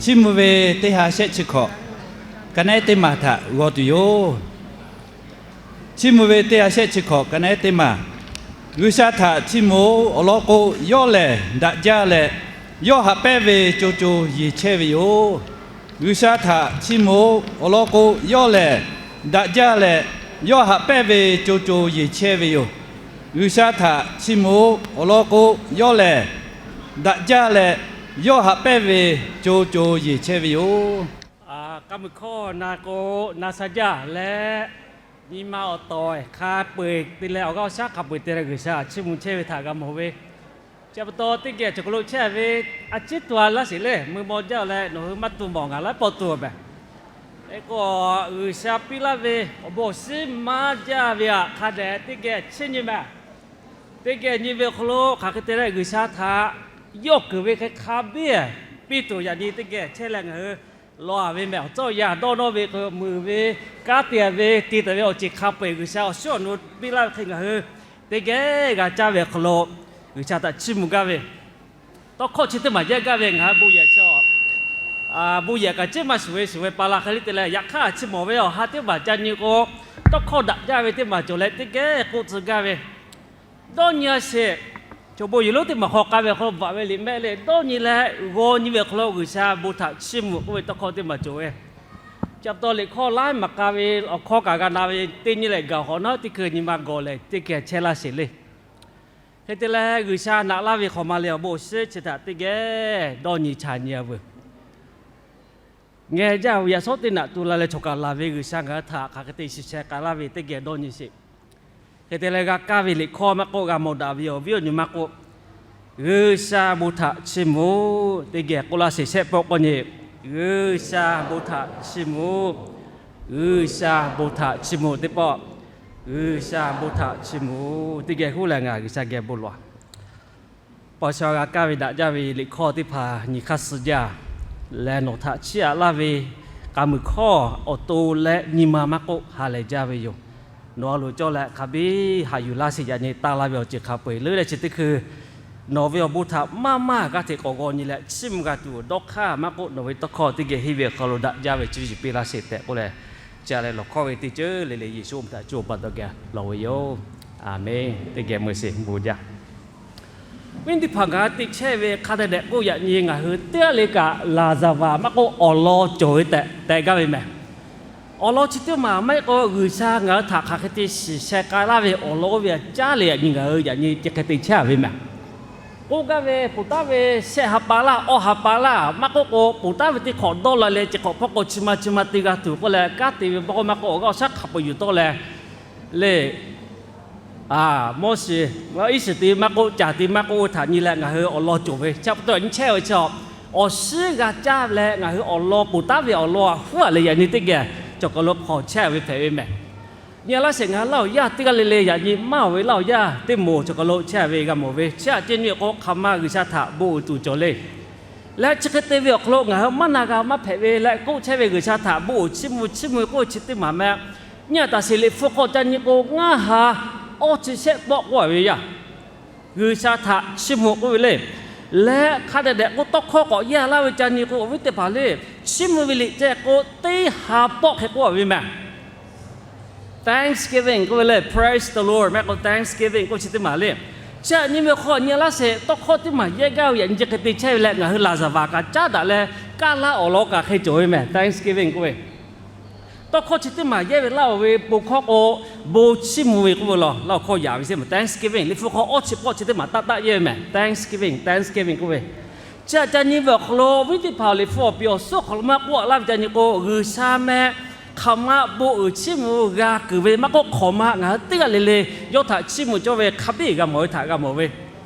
Chiˇ mvuh ve teˇ ha shehˆ chi hkawꞈ, ka naˉ ehˉ teˇ maˬ htaꞈ g'aw tuˬ yoˬ. Chiˇ mvuh ve teˇ ha shehˆ chi hkawꞈ, ka naˉ ehˉ teˇ maˬ. G'uiˬsha htaꞈ chiˇ mvuh-oˬ. Awˬ lawn k'o, yawˇ lehˬ daꞈ jaˇ leh, yawˇ haꞈ pehnˇ ve co co yeˬ chehˇ ve yoˬ. G'uiˬsha htaꞈ chiˇ mvuh-oˬ. Awˬ lawn k'o, yawˇ lehˬ daꞈ jaˇ leh, yawˇ haꞈ pehnˇ ve co co yeˬ chehˇ ve yoˬ. G'uiˬsha htaꞈ chiˇ mvuh-oˬ. Awˬ lawn k'o, yawˇ lehˬ daꞈ jaˇ leh, yawˇ haꞈ pehnˇ ve co co yeˬ chehˇ ve yoˬ. K'a muiˬ hkawˇ na k'o, na sha jaˇ leh, nyi ma awˬ tawˍ hk'a peu-eˬ te leh awˬ g'aˇ awˬ shaˉ hk'a peu-eˬ te leh G'uiˬsha chiˇ mvuh chehˇ ve htaꞈ g'a mawˬ ve. Chi pa taw teˇ geh cawˬ hk'aw lo chehˇ ve, a ciˉ tu-a laˇ sheˍ le, mui maw jaˇ leh nawˬ hui maˇ tu mawˬ ngaˬ laiˉ pawˆ tu-a mehˍ. Hk'e k'o, G'uiˬsha piˇ laˇ ve awˬ bon awˬ shinˉ maˇ jaˇ ve htaꞈ hk'a dehꞈ teˇ geh chiˇ nyi mehˍ. Teˇ geh nyi ve awˬ hk'aw lo hk'aˬ hk'e te leh G'uiˬsha htaꞈ yawˇ keunˍ ve hk'e hk'a biˇ piˇ tuˬ yaꞈ nyi teˇ geh chehˇ leh ngaˬ hui law-a ve mehˍ. Awˬ tcuhˉ awˬ yanˇ dawˇ nawˇ ve k'o, muiˬ ve, kanˉ te-a ve, te taˍ ve awˬ ceuˬ hk'a peu-eˬ G'uiˬsha awˬ shiˉ awˬ nu piˇ laˇ ve hk'e ngaˬ hui teˇ geh g'a caˇ ve awˬ hk'aw lo G'uiˬsha htaꞈ chiˇ mvuh gaˇ ve, tawˇ hkawˇ chi teˇ maˬ yehˇ gaˇ ve ngaˬ hui bon yehˬ chi, bon yehˬ kaꞈ ceˉ maˇ shuˍ ve shuˍ ve pa la hk'e le te leh, yaꞈ hk'aˇ chi mawˬ ve awˬ ha teˇ maˬ ca nyi k'o, tawˇ hkawˇ daꞈ jaˇ ve teˇ maˬ cawˬ leh teˇ geh k'oˆ tcuh gaˇ ve, dawˇ nyi-a sheˍ. Chaw bon yehˬ lonˉ teˇ maˬ hk'aw k'ai ve awˬ hk'aw lo bvuhꞈ ve liꞈ mehˆ le, dawˇ nyi leh g'aw nyi ve awˬ hk'aw lo G'uiˬsha bon htaꞈ chiˇ mvuh k'oˆ ve tawˇ hkawˇ teˇ maˬ cawˬ ve. Chi pa taw liꞈ hkawˇ laiˉ maˬ k'a ve awˬ hkawˇ kaꞈ g'a na ve, teˇ nyi lehˬ gaˬ hk'awꞈ nawˉ teˇ hkui nyi ma gawˬ lehˬ teˇ geh chehˇ laˇ sheˍ le. Hk'e te leh G'uiˬsha naꞈ laˇ ve hk'awꞈ ma le awˬ bon awˬ shinˉ chi htaꞈ teˇ geh dawˇ nyi chaꞈ nyi-a veuˬ. Ngeh jaˇ ve yaꞈ shawˉ teˇ naꞈ tu la leh chawˬ kaꞈ laˬ ve G'uiˬsha ngaˬ hui htaꞈ hk'aˬ hk'e te shiˍ sheh k'ai laˇ ve teˇ geh dawˇ nyi sheˍ. Hk'e te leh g'a kaˇ ve liꞈ hkawˇ maˇ k'oˆ, g'a mawˬ daꞈ ve awˬ viˉ awˬ nyi maˇ k'oˆ, G'uiˬsha bon htaꞈ chiˇ mvuh teˇ geh k'oˆ laˇ sheˍ. Shehˆ pawˆ k'awˇ nyi, G'uiˬsha bon htaꞈ chiˇ mvuh, G'uiˬsha bon htaꞈ chiˇ mvuh teˇ pawˆ, G'uiˬsha bon htaꞈ chiˇ mvuh teˇ geh huˉ leh ngaˬ G'uiˬsha geh bon lawˬ-a. Paw sha g'a kaˇ ve daꞈ jaˇ ve liꞈ hkawˇ teˇ hpaˍ nyi hk'aˇ suh jaˇ leh, nawˬ htaꞈ chiˇ aꞈ laˇ ve k'a muiˬ hkawˇ awˬ to leh nyi ma maˇ k'oˆ ha lehˬ jaˇ ve yoˬ. Nawˬ a loˍ cawˇ leh hk'a biˇ haꞈ yuˬ laˇ sheˍ. Yaꞈ nyi taˇ laˇ ve awˬ ceuˬ hk'a peu-eˬ leuˉ leh chi teˇ hkui nawˬ ve awˬ bon htaꞈ maˇ maˇ g'aˇ hteꞈ k'awꞈ g'aw nyi leh chiˇ mvuh g'a tuˬ dawˇ hk'aˇ maˇ k'oˆ, nawˬ ve tawˇ hkawˇ teˇ geh henˇ ve awˬ hk'aw lo daꞈ jaˇ ve chi ve ciˬ piˇ laˇ sheˍ tehꞈ k'oˆ leh, ca leh lawˬ hkawˇ ve teˇ ceuˬ le le Yeˍsuˆ htaꞈ cawˬ pa taw geh lawˬ ve yoˬ. Aˍmenˍ. Teˇ geh meuˇ sheˍ bon jaˇ. Viˉ teˇ hpaˍ, ngaˬ hui te chehˇ ve hk'a dehꞈ dehꞈ k'oˆ yaꞈ nyi ngaˬ hui teˇ g'aˇ le kaꞈ laˍzaˍvaˍ maˇ k'oˆ awˬ lawn cawˬ ve tehꞈ tehꞈ gaˇ ve mehˍ. Awˬ lawn chi teˇ maˬ maˇ heˆ k'o G'uiˬsha ngaˬ hui htaꞈ hk'aˬ hk'e te shiˍ sheh k'ai laˇ ve awˬ lawn oˇ ve aꞈ caˉ leh yaꞈ nyi ngaˬ hui yaꞈ nyi chi hk'e te chehˇ ve mehˍ. K'oˆ gaˇ ve poˬ taˉ ve shehˆ ha pa laˇ, awˇ ha pa laˇ maˇ k'oˆ k'o, poˬ taˉ ve teˇ hk'awꞈ dawˇ la leh chi hk'awꞈ hpawˇ k'o chi ma chi ma te g'a tuˬ k'oˆ leh, kanˉ te ve maˇ k'oˆ maˇ k'oˆ awˬ g'aˇ awˬ shaˉ hk'a peu-eˬ yuˬ tawˆ leh le, Moˉseˍ, Iˉsaˍreˍlaˆ teˇ maˇ k'oˆ, caˬ teˇ maˇ k'oˆ oˇ htaꞈ nyi leh ngaˬ hui awˬ lawn cawˬ ve chi pa taw nyi chehˇ ve chi, awˬ shinˉ g'a caˇ leh ngaˬ hui awˬ lawn poˬ taˉ ve awˬ lawn aꞈ huˉ-a leh yaꞈ nyi teˇ geh cawˬ kaˬ lo hk'awꞈ chehˇ ve hpehꞈ ve mehˍ. Nyi laˇ sheˍ, ngaˬ hui laˇ awˬ yaˇ teˇ g'aˇ le le yaꞈ nyi maˇ awˬ ve laˇ awˬ yaˇ teˇ moˍ cawˬ kaˬ lo chehˇ ve g'a mawˬ ve, chi aꞈ ceˇ nyi k'o hk'aˬ ma G'uiˬsha htaꞈ bon uiˍ tuˬ cawˬ le. Leh chi hk'e te ve awˬ hk'aw lo ngaˬ hui maˇ na g'a maˇ hpehꞈ ve leh k'oˆ chehˇ ve G'uiˬsha htaꞈ bon uiˍ chiˇ mvuh chiˇ mvuh k'oˆ ve chi teˇ maˬ meh. Nyi a taˍ sheˍ liꞈ hpu hk'aw ca nyi k'o, ngaˇ ha awˇ chi shehˆ pawˆ k'oˆ a ve yaˇ G'uiˬsha htaꞈ chiˇ mvuh k'oˆ ve le. Leh hk'a dehꞈ dehꞈ k'oˆ tawˇ hkawˇ k'awꞈ yaˇ laˇ ve ca nyi k'o, awˬ viˉ teˇ hpaˍ le, chiˇ mvuh ve liꞈ ceh k'o teˇ ha pawˆ hk'e k'oˆ a ve meh. Thanksgiving k'oˆ ve le, Praise the Lord maˇ heˆ k'o Thanksgiving k'oˆ chi teˇ maˬ le. Chi aꞈ nyi ve hk'aw nyi laˇ sheˍ, tawˇ hkawˇ teˇ maˬ yehˇ gaˇ ve yaꞈ nyi chi hk'e te chehˇ ve leh ngaˬ hui laˍzaˍvaˍ kaꞈ caˉ daꞈ leh kaˇ laˇ awˬ lawn kaꞈ hk'e cawˬ ve meh, Thanksgiving k'oˆ ve. Tawˇ hkawˇ chi teˇ maˬ yehˇ ve laˇ-oˬ ve bon hkawˇ k'o, bon chiˇ mvuh ve k'oˆ ve law, laˇ awˬ hkawˇ yaꞈ ve sheˍ meh, Thanksgiving liꞈ hpu hk'aw awˇ chi pawˆ chi teˇ maˬ taˆ taˆ yehˇ ve meh, Thanksgiving, Thanksgiving k'oˆ ve. Chi aꞈ ca nyi ve awˬ hk'aw lo, awˬ viˉ teˇ hpaˍ awˬ liꞈ hpu awˬ piˍ awˬ suhˉ hk'aw lo maˇ k'oˆ a laˇ ve ca nyi k'o, G'uiˬsha meh hk'aˬ ma bon uiˍ chiˇ mvuh g'a kuiˬ ve maˇ k'oˆ, hk'aˬ ma ngaˬ hui teˇ g'aˇ le le yawˇ htaꞈ chiˇ mvuh cawˇ ve hk'a biˇ g'a mawˬ ve htaꞈ g'a mawˬ ve.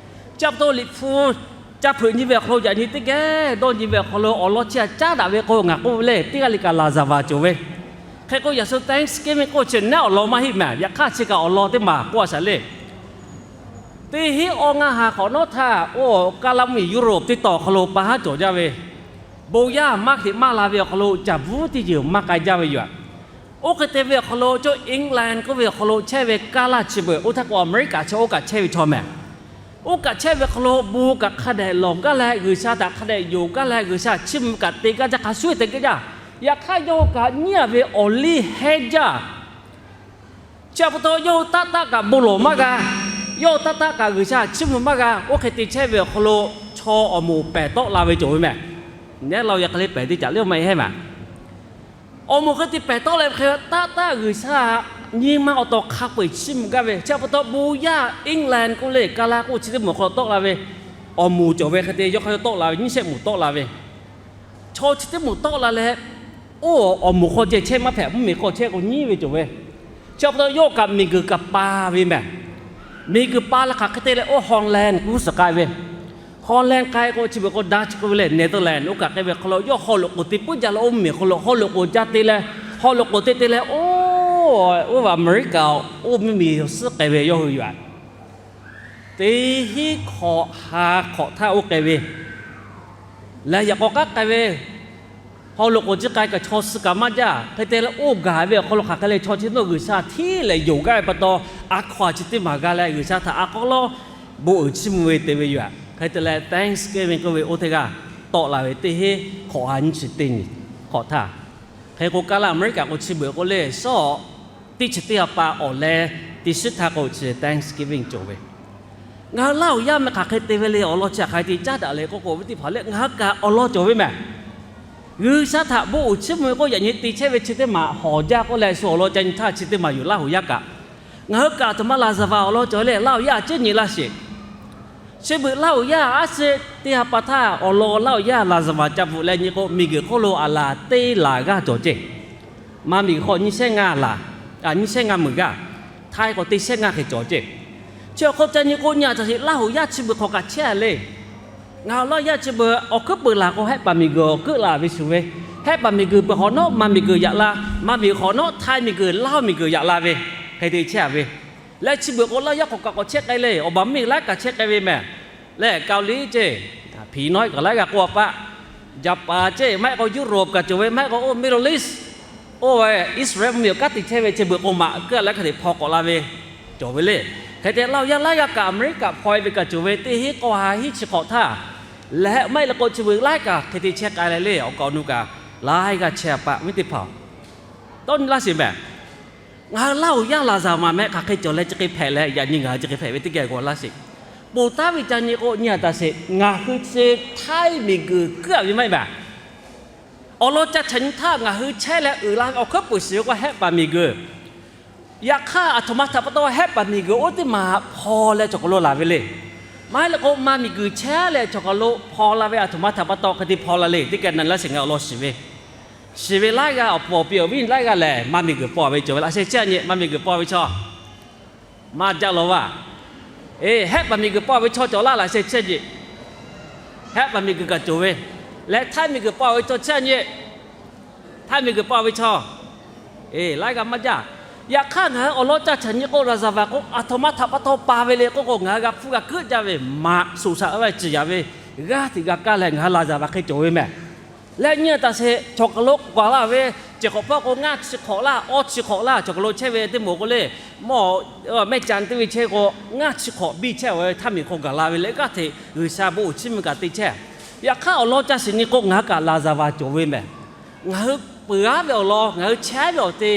Chi pa taw liꞈ hpu ca hpeuꞈ nyi ve awˬ hk'aw lo yaꞈ nyi teˇ geh dawˇ nyi ve awˬ hk'aw lo awˬ lawn chi aꞈ caˉ daꞈ ve k'o, ngaˬ k'oˆ ve le, teˇ g'aˇ le kaꞈ laˍzaˍvaˍ cawˬ ve. Hk'e k'o, yaꞈ shu Thanksgiving k'oˆ chi nehˉ awˬ lawn maˇ heˆ meh, yaꞈ hk'aˇ chi kaꞈ awˬ lawn teˇ maˬ k'oˆ a shaˍ le. Teˇ hinˉ awˇ ngaˇ ha hk'awꞈ nawˉ htaˇ, oˇ kaˇ laˇ mvuhˇmiˬ Europe teˇ tawn awˬ hk'aw lo pa haˉ cawˬ jaˇ ve, bon yaˇ maˇ hteꞈ maˇ la ve awˬ hk'aw lo caˬ bvuˉ teˇ yeuˬ maˇ k'ai jaˇ ve yoˬ. Oˇ hk'e te ve awˬ hk'aw lo cawˇ England k'oˆ ve awˬ hk'aw lo chehˇ ve kaˇ laˇ chi beuꞈ, oˇ htaˇ k'o America chi oˇ kaꞈ chehˇ ve chaw meh. Oˇ kaꞈ chehˇ ve hk'aw lo bon kaꞈ hk'a dehꞈ lawˬ gaˇ leh, G'uiˬsha htaꞈ hk'a dehꞈ yonˍ gaˇ leh, G'uiˬsha chiˇ mvuh kaꞈ te gaˇ jaˇ, hk'a shuˍ te gaˇ jaˇ. Yaꞈ hk'aˇ yawˇ kaꞈ nyiˉ a ve awˬ liˇ hehnˇ jaˇ. Chi pa taw yawˇ hui taˆ taˆ kaꞈ bon lawˬ maˇ g'a. Yawˇ hui taˆ taˆ kaꞈ G'uiˬsha chiˇ mvuh maˇ g'a. Oˇ hk'e te chehˇ ve awˬ hk'aw lo chaw awˬ moˍ pehˬ tawˆ la ve cawˬ ve mehˬ. Neˉ laˇ yaꞈ hk'aˇ le pehˬ teˇ caꞈ le maˇ heˆ mehˬ. Awˬ moˍ hk'e te pehˬ tawˆ leh hk'e taˆ taˆ G'uiˬsha nyi ma awˬ tawˍ hk'a peu-eˬ chiˇ mvuh gaˇ ve. Chi pa taw bon yaˇ England k'oˆ le, Canada k'oˆ chi teˇ moˍ hk'aw tawˆ la ve. Awˬ moˍ cawˬ ve hk'e te yawˇ hk'aˇ yawˇ tawˆ la ve, nyiˇ shehˆ moˍ tawˆ la ve. Chaw chi teˇ moˍ tawˆ la leh, oˇ awˬ moˍ hk'aw ceh chehˇ maˇ hpehꞈ, mvuhˇmiˬ hk'aw chehˇ k'o nyiˉ ve cawˬ ve. Chi pa taw yawˇ kaꞈ miˬguiˬ kaꞈ pa ve mehˬ. Miˬguiˬ pa leh hk'aˬ hk'e te leh oˇ Holland k'oˆ suhˍ k'ai ve. Holland k'ai k'o chi beuꞈ k'o Dutch k'oˆ ve le, Netherlands oˇ kaꞈ k'ai ve hk'aw lo yawˇ haw loꞈ k'oˍ te puiˉ jaˇ leh oˇ mvuhˇmiˬ hk'aw lo haw loꞈ k'oˍ jaˇ te leh, haw loꞈ k'oˍ te te leh oˇ, oˇ America oˇ mvuhˇmiˬ suhˉ k'ai ve yawˇ hui yoˬ. Teˇ hinˉ hk'awꞈ ha hk'awꞈ htaˇ oˇ k'ai ve leh yaꞈ k'aw k'aˉ k'ai ve, haw loꞈ k'oˍ chi k'ai kaꞈ chaw suh kaꞈ maˇ jaˇ. Hk'e te leh oˇ gaˬ ve awˬ hk'aw lo hk'aˬ hk'e le chaw chi teˇ G'uiˬsha hteˇ lehˍ yonˍ gaˇ ve pa taw, a hkaw-anˬ chi teˇ maˬ g'a leh G'uiˬsha htaꞈ a k'aw lawˉ bon uiˍ chiˇ mvuh ve te ve yoˬ. Hk'e te leh Thanksgiving k'oˆ ve oˇ teˇ g'aˇ tawˆ la ve teˇ hinˉ hk'awꞈ ha nyiˇ chi teˇ nyi hk'awꞈ htaˇ, hk'e k'o kaˇ laˇ America k'o chi beuꞈ k'o le sawˉ teˇ chi teˇ ha pa awˬ leh teˇ shiˉ htaˇ k'o chi Thanksgiving cawˬ ve. Ngaˬ hui Laˇ huˍ yaˇ meh hk'aˬ hk'e te ve le awˬ lawn chi hk'aˬ hk'e te caˉ daꞈ le k'oˆ k'o, ve teˇ hpaˍ lehˬ ngaˬ hui kaꞈ awˬ lawn cawˬ ve mehˬ. G'uiˬsha htaꞈ bon uiˍ chiˇ mvuh ve k'o yaꞈ nyi te chehˇ ve chi teˇ maˬ hawˍ jaˇ k'oˆ leh shu awˬ lawn ca nyi htaˇ chi teˇ maˬ yoˬ Laˇ huˍ yaˇ kaꞈ. Ngaˬ hui kaꞈ aˬ htoꞈ ma laˍzaˍvaˍ awˬ lawn cawˬ ve le, Laˇ huˍ yaˇ a ciˉ nyi laˇ sheˍ. Chi beuꞈ Laˇ huˍ yaˇ aˉ shiˍ teˇ ha pa htaˇ awˬ lawn Laˇ huˍ yaˇ laˍzaˍvaˍ ca bvuhꞈ leh nyi k'o, miˬguiˬ hk'oˆ lo aˬ laˬ teˇ laˬ g'aˇ cawˬ ceˇ. Maˇ miˬguiˬ hk'aw nyiˇ shehˉ ngaˇ laˬ, nyiˇ shehˉ ngaˇ meuˍ g'aˇ, Htaiˇ k'o teˇ shehˉ ngaˇ hk'e cawˬ ceˇ. Chi awˬ hk'aw ca nyi k'o, nyi a htaꞈ sheˍ Laˇ huˍ yaˇ chi beuꞈ hk'awꞈ kaꞈ chehˇ a le. Ngaˬ hui Laˇ huˍ yaˇ chi beuꞈ awˬ hkuiˉ peuˬ laˬ k'o, Hehˆ paˍ miˬguiˬ awˬ hkuiˉ laˬ ve shuˍ ve, Hehˆ paˍ miˬguiˬ peuˬ hk'awꞈ nawˉ maˇ miˬguiˬ yaꞈ la, maˇ miˬguiˬ hk'awꞈ nawˉ Htaiˇ miˬguiˬ, Laˇ huˍ miˬguiˬ yaꞈ la ve, hk'e te chehˇ a ve. Leh chi beuꞈ k'o Laˇ huˍ yaˇ hk'awꞈ kaꞈ k'awꞈ chehˇ k'ai le, awˬ baˬ miˬ laiˉ kaꞈ chehˇ k'ai ve mehˬ. Leh Kaoˍliˇ ceˇ, Hpiˍ nawˉ kaꞈ laiˉ g'aˇ k'oˆ a paˆ, Japan ceˇ, maˇ heˆ k'o Europe kaꞈ cawˬ ve, maˇ heˆ k'o oˇ Middle East, oˇ ve Iˉsaˍreˍlaˆ mvuhˇmiˬ awˬ kanˉ te chehˇ ve chi beuꞈ k'o maꞈ keu leh hk'a te hpaw k'awꞈ la ve cawˬ ve le. Hk'e te Laˇ huˍ yaˇ laiˉ g'aˇ kaꞈ America hpaw e ve kaꞈ cawˬ ve teˇ hinˉ k'awˇ ha hinˉ chi hk'awꞈ htaˇ, leh maˇ heˆ leh k'o chi beuꞈ laiˉ kaꞈ hk'e te chehˇ k'ai leh le, awˬ kaꞈ awˬ nu kaꞈ laiˉ g'aˇ chehˇ a paˆ ve teˇ hpaˍ. Tawˇ nyi laˇ sheˍ mehˬ. Ngaˬ hui Laˇ huˍ yaˇ laˍzaˍvaˍ mehˬ hk'aˬ hk'e cawˬ leh chi hk'e hpehꞈ leh yaꞈ nyi ngaˬ hui chi hk'e hpehꞈ ve teˇ geh g'aw laˇ sheˍ. Ponˬ taˉ ve ca nyi k'o nyi a htaꞈ sheˍ, ngaˬ hui chi Htaiˇ miˬguiˬ keu a ve maˇ heˆ mehˬ. Awˬ lawn ca chaꞈ nyi htaˇ ngaˬ hui chehˇ leh uiˍ la ve awˬ hkuiˉ peuˬ shiˍ ve k'o Hehˆ paˍ miˬguiˬ. Yaꞈ hk'aˇ aˬ htoꞈ ma htaꞈ pa taw Hehˆ paˍ miˬguiˬ oˇ teˇ maˬ hpaw leh cawˬ kaˬ lo laˬ ve le. Maˇ heˆ leh k'o maˇ miˬguiˬ chehˇ leh cawˬ kaˬ lo hpaw la ve aˬ htoꞈ ma htaꞈ pa taw hk'e te hpaw la le. Teˇ geh na laˇ sheˍ ngaˬ hui awˬ lawn shiˍ ve, shiˍ ve laiˉ g'aˇ awˬ pfuhˍ awˬ pi awˬ viˉ laiˉ g'aˇ lehˬ maˇ miˬguiˬ paw ve cawˬ ve laꞈ sheh chehˇ nyi maˇ miˬguiˬ paw ve chaw maˇ jaˇ law vaˇ. Eˬ, Hehˆ paˍ miˬguiˬ paw ve chaw cawˬ laˇ laꞈ sheh chehˇ nyi. Hehˆ paˍ miˬguiˬ kaꞈ cawˬ ve, leh Htaiˇ miˬguiˬ paw ve chaw chehˇ nyi. Htaiˇ miˬguiˬ paw ve chaw, eˬ, laiˉ g'aˇ maˇ jaˇ. Yaꞈ hk'aˇ ngaˬ hui awˬ lawn ca chaꞈ nyi k'o laˍzaˍvaˍ k'o aˬ htoꞈ ma htaꞈ pa taw pa ve le k'oˆ k'o, ngaˬ hui g'a hpuˇ g'a keuˆ jaˇ ve maꞈ shoꞈ shaꞈ ve ciˍ yaꞈ ve g'aˇ hteꞈ g'a kaˇ leh ngaˬ hui laˍzaˍvaˍ hk'e cawˬ ve mehˬ. Leh nyi a htaꞈ sheˍ, cawˬ kaˬ lo k'awꞈ laˇ ve, ceˬ hk'awꞈ hpawˇ k'o ngaˇ chi hk'awꞈ laˇ, awˇ chi hk'awꞈ laˇ, cawˬ kaˬ lo chehˇ ve teˇ moˍ k'o le, mawˇ mehˇ ca teˇ ve chehˇ k'o ngaˇ chi hk'awꞈ biˇ chehˇ ve htaˇ miˬ hk'aw gaˬ la ve leh g'aˇ hteꞈ G'uiˬsha bon uiˍ chiˇ mvuh kaꞈ te chehˇ. Yaꞈ hk'aˇ awˬ lawn ca shiˍ nyi k'o ngaˬ hui kaꞈ laˍzaˍvaˍ cawˬ ve mehˬ. Ngaˬ hui peuˬ aˉ ve awˬ lawn, ngaˬ hui chehˇ ve awˬ te,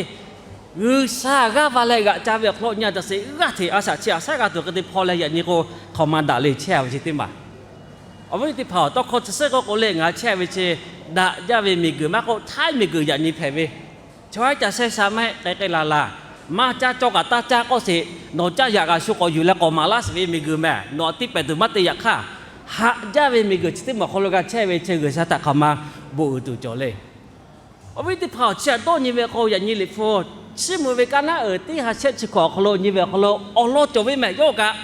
G'uiˬsha g'aˇ va leh g'aꞈ ca ve awˬ hk'aw lo nyi a htaꞈ sheˍ, g'aˇ hteꞈ a shaꞈ chi a shaˉ g'a tuˬ hk'e te hpaw leh yaꞈ nyi k'o, hk'aˬ ma daꞈ le chehˇ ve chi teˇ maˬ. Awˬ viˉ teˇ hpaˍ, tawˇ hkawˇ chi suhˉ k'oˆ k'o le, ngaˬ hui chehˇ ve chi daꞈ jaˇ ve miˬguiˬ maˇ k'oˆ, Htaiˇ miˬguiˬ yaꞈ nyi hpehꞈ ve. Chaw haˉ ca shehˇ sha maˇ heˆ, k'ai k'ai laˬ laˬ, maˇ caˇ cawˇ kaꞈ taˇ caˇ k'oˆ sheˍ, nawˬ caˇ yaꞈ kaꞈ shu k'awꞈ yuˬ leh k'awꞈ maˍ laˇ sheˍ ve miˬguiˬ mehˬ. Nawˬ tiˇ pehˍ tuˬ maˇ te yaꞈ hk'aˇ, haꞈ jaˇ ve miˬguiˬ chi teˇ maˬ awˬ hk'aw lo g'a chehˇ ve chi G'uiˬsha htaꞈ hk'aˬ ma bon uiˍ tuˬ cawˬ le. Awˬ viˉ teˇ hpaˍ, chi htaꞈ dawˇ nyi ve k'o, yaꞈ nyi Liꞈ hpu chiˇ mvuh ve kaˇ naˉ uiˍ teˇ ha shehˆ chi hkawꞈ awˬ hk'aw lo nyi ve awˬ hk'aw lo awˬ lawn cawˬ ve mehˬ yawˇ kaꞈ.